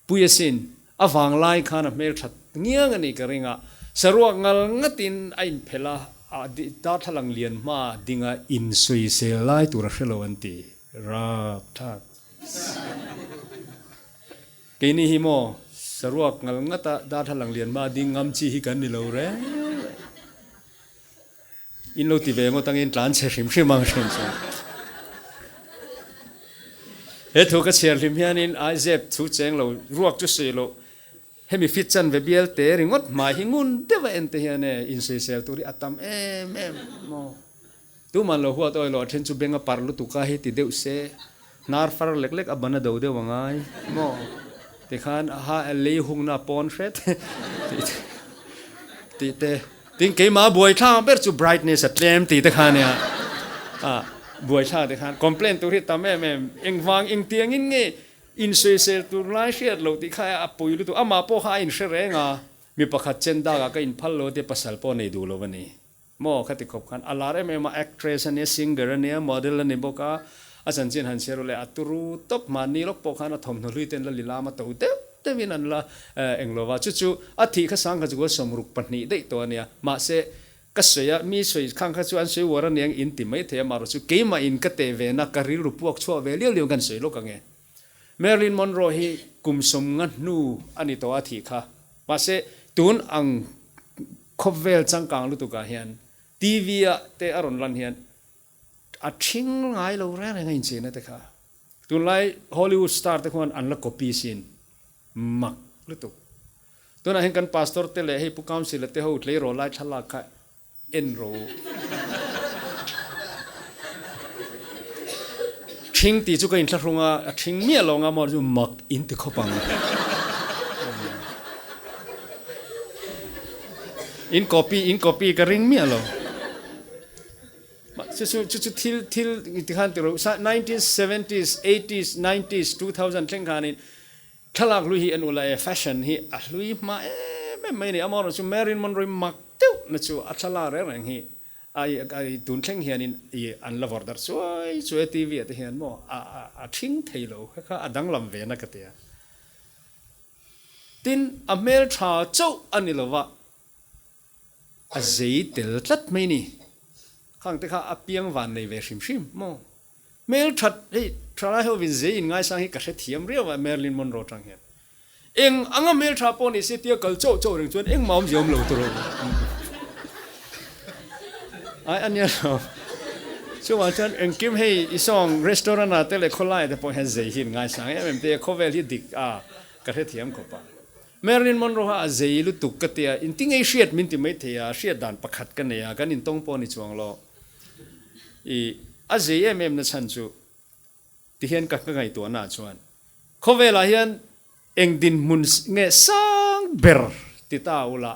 Pui asin, a vanglai khan a hmelthat ngiang a nih ka ring a, saruak ngal ngatin a inphelh a, a darthlalang lian hma dinga insawisel lai tur a hre lo an ti. Rapthlak. Keini hi maw saruak ngal ngata darthlalang lian hma ding ngam chi hi kan ni lo reng reng. In lo ti ve ngawt angin tlan chhe hrim hrim ang hrim chu. He thu ka chhiar hlim hianin Aizep thu cheng lo ruak chu sawi loh hemi fit chan ve bial te ringawt hmai hi ngun deuh a en te hian e insawisel tur hi a tam em em maw. Tuman lo huat awi lo a then chu beng a parh lutuk a hei ti deuh se hnar far lek lek a ban a do deuh angai maw tikhan ha lei hungna a pawn hret tih te tin keimah buai thlak ber chu brightness a tlem tih te kha nia a buai thlak te khan complaint tur hi tam em em engvang engtiangin nge insawisel tur lai hriat loh tih kha a pawi lutuk amah pawh kha a inhre reng a mi pakhat chen dakah ka inphal lo te pasal pawh nei duh lo a ni. Maw khati khawp khan a lar em em a, actress a nia, singer a nia, model a ni bawk a, a chanchin han chhiar leh a turu tawp mahni lawk pawh khan a thawmhnaw hlui te an la lilam a to deuh deuhin an la eng lo va, chu chu a thih kha sangkhat chu 62 daih tawh a nia, mahse ka sawi a, mi sawi khang kha chu an sawi uar a niang in ti mai thei a, marawh chu keimah in ka teh ve na ka rilru puak chhuah ve liau liau kan sawi lawk ang e. Marilyn Monroe hi kum 50 hnu a ni tawh a thih kha, mahse tun ang Khawvel changkang lutukah hian TV ah te a rawn lan hian a thing ngai lo reng reng a incheina te kha. Tunlai Hollywood star te khuan an la copy sin mak lutuk. Tunah hian kan pastor te leh hei pu council a te ho tleirawl lai thlalak kha en ro u. Thing tih chu ka inthlahrung a, a thing miah lo anga maw chu mak in ti khawp ang. In copy in copy ka ring miah lo. Chu chu chu chu thil thil tikhan ti ro 1970s, 80s, 90s, 2000 thleng khanin Thlalak hlui hi an ula e, fashion hi a hlui hma em em mai a ni. Amaherawhchu Marilyn Monroe mak deuh na chu a thlalak reng reng hi a tun thleng hianin i an la vawrh darh chuai chuai a TV ah te hian maw a a thing thei lo kha kha a danglam ve na ka ti a. Tin, a hmeltha chauh a ni lova, a zei tel tlat mai a ni. Khang te kha a piang van nei ve hrim hrim maw. Hmelthat hei thalai ho vin zei in ngaisang hi ka hrethiam riau a Marilyn Monroe tang hian. Eng anga hmeltha pawh ni se tia kal chauh chauh reng chuan engmah awmzia awm lo tur a Ai a nia lo. Chuvang chuan engkim hei i sawng restaurant ah te leh khawlai ah te pawh hian zei hi in ngaisang em em te a khawvel hi dik a ka hrethiam khawp a. Marilyn Monroe kha a zei lutuk ka tia inti ngei hriat min ti maithei a hriat dan pakhat ka nei a kan intawng pawh ni chuang lo. I a zei em em na chhan chu tihian ka ka ngaihtuahna ah chuan khawvelah hian eng dinhmun nge sang ber ti ta ula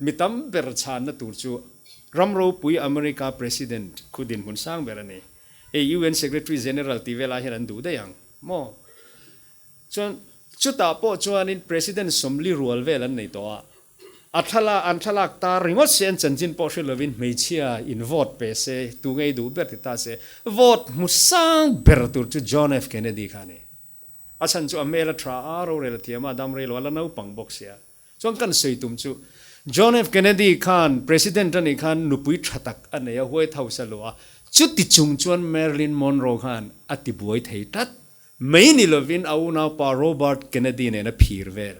mi tam ber chhanna tur chu ram ropui America President khu dinhmun sang ber a ni. Hei UN Secretary General tih velah hian an duh daih ang maw? Chuan chutah pawh chuanin President 40 rual vel an nei tawh a, a thlalak an thlalak tar ringawt se an chanchin pawh hre lovin hmeichhia in vote pe se tu ngei duh ber ti ta se vote hmu sang ber tur chu John F Kennedy kha a ni. A chhan chu a hmel a tha a, rorel a thiam a, a dam rei lo a, la naupang bawk sia. Chuan kan sawi tum chu John F Kennedy khan President a nih khan nupui tha tak a nei a, White House a luah a. Chuti chung chuan Marilyn Monroe khan a tibuai thei tlat mai ni lovin a unaupa Robert Kennedy nen a phir vel.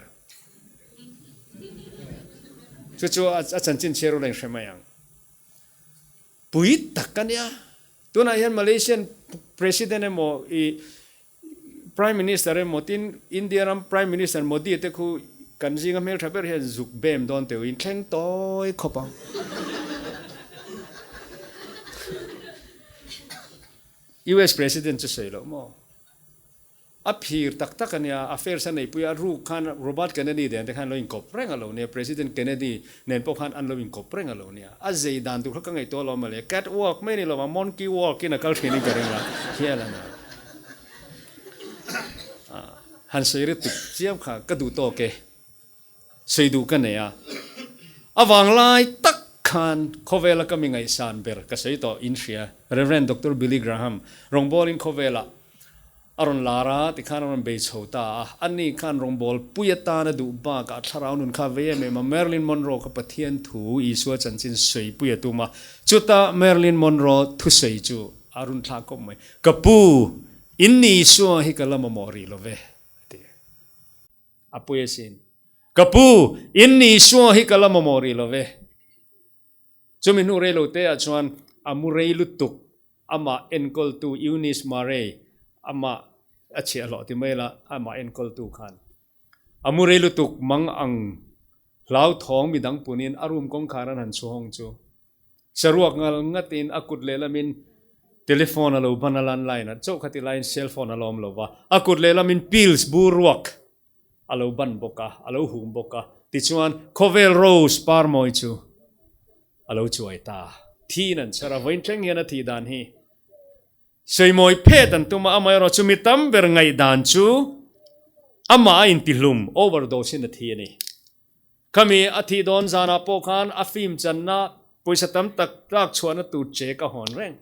Chu chu a chanchin chhiar ula inhre mai ang. Pui tak a nia. Tunah hian Malaysian President emaw i Prime Minister emaw tin India ram Prime Minister Modi te khu kan zinga hmeltha ber hian zuk bem dawn teuh in thleng tawi khawp ang. US President chu sawi loh maw? A phir tak tak a nia, affairs a neihpui a, ruk khan Robert Kennedy nen te khan an lo inkawp reng a lo nia, President Kennedy nen pawh khan an lo inkawp reng a lo nia. A zei dan tur kha ka ngaihtuah alawm mawle, cat walk mai a ni lo a, monkey walk in a kal thin in ka ring a, hial a nia. Han sawi ri tuk chiam kha ka duh tawk e, sawi duh ka nei a. A vanglai tak khan khawvela ka mi ngaihsan ber ka sawi tawh in hria, Rev. Doctor Billy Graham rawngbawlin khawvelah a rawn lar a, tikhan a rawn bei chho ta a. Ani khan rawngbâwl pui atana duh bakah thlarau nun kha vei em em a, Marilyn Monroe kha Pathian thu Isua chanchin sawi pui a tum a. Chuta Marilyn Monroe thusawi chu a run thlak khawp mai, Ka pu, in ni Isua hi ka la mamawh rih lo ve, a ti. A pui asin. Ka pu, in ni Isua hi ka la mamawh rih lo ve. Chumi hnu rei lo te ah chuan a mu rei lutuk, amah enkawltu Eunice Murray, amah a chhiahhlawh ti mai la, amah enkawltu khan a mu rei lutuk mang ang hlauthawng midang punin a room kawngkhar an han chhuahawng chu saruak ngal ngatin a kut lehlamin telephone a lo ban a landline a chauh khati laiin cell phone a lawm lo va, a kut lehlamin pills bur ruak a lo ban bawk a, a lo hum bawk a, tichuan khawvel rose par mawi chu a lo chuai ta. Thiin an chhar a, vawiin thleng hian a thih dan hi sawimawi phet an tum a, amaherawh chu mi tam ber ngaihdan chu amah a intihlum, overdose in a thi a ni. Khami a thih dawn zanah pawh khan a film channa pawisa tam tak tlak chhuahna tur check a hawn reng.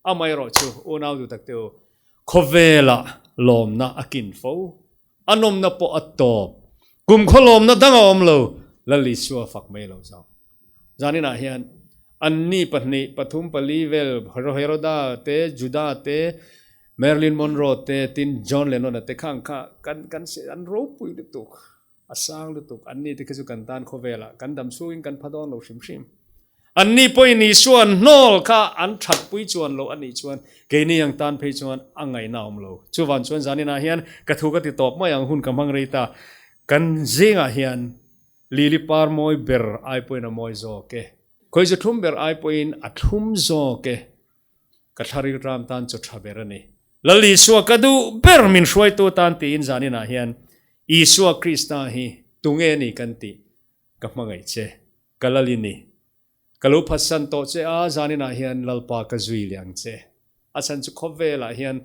Amaherawh chu unau duh tak te u, khawvelah lawmna a kin fo, a nawmna pawh a tawp, kum khaw lawmna dang a awm lo, Lal Isua fak mai lo zawk. Zaninah hian anni pahnih, pathum, pali vel, Heroda te, Juda te, Marilyn Monroe te, tin John Lennon-a te khang kha kan kan an ropui lutuk, A sang lutuk, anni te khi chu kan tan khawvelah kan dam chhungin kan pha dawn lo hrim hrim. Anni pawhin Isua an hnawl kha an thatpui chuan lo a nih chuan keini ang tan phei chuan a ngaihna a awm lo. Chuvan chuan zaninah hian ka thu ka ti tawp mai ang hun ka hmang rei ta. Kan zingah hian lili par mawi ber ai pawhin a mawi zawk e. Khawi zu thlum ber ai pawhin a thlum zawk e. Ka thlaril ram tan chaw tha ber a ni. Lal Isua ka duh ber min hruaitu tan tiin zaninah hian Isua Krista hi tunge ni kan tih ka hmangaih che, ka lal i ni. Ka lo phatsan tawh che a, zaninah hian Lalpa ka zui leh ang che. A chhan chu khawvelah hian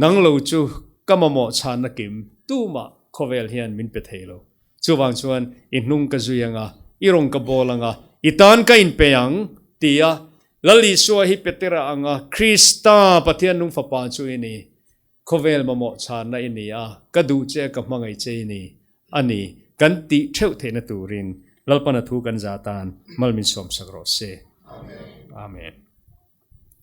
nang lo chu ka mamawh chhanna kim tumah khawvel hian min pe thei lo. Chuvang chuan i hnung ka zui ang a, i rawng ka bawl ang a, i tan ka inpe ang, ti a, Lal Isua hi Petera ang a, Krista, Pathian nung Fapa chu i ni, khawvel mamawh chhanna i ni a, ka duh che a, ka hmangaih che i ni, a ni, kan tih theuh theihna turin Lalpana thu kan za tan mal min sawmsak rawh se. Amen.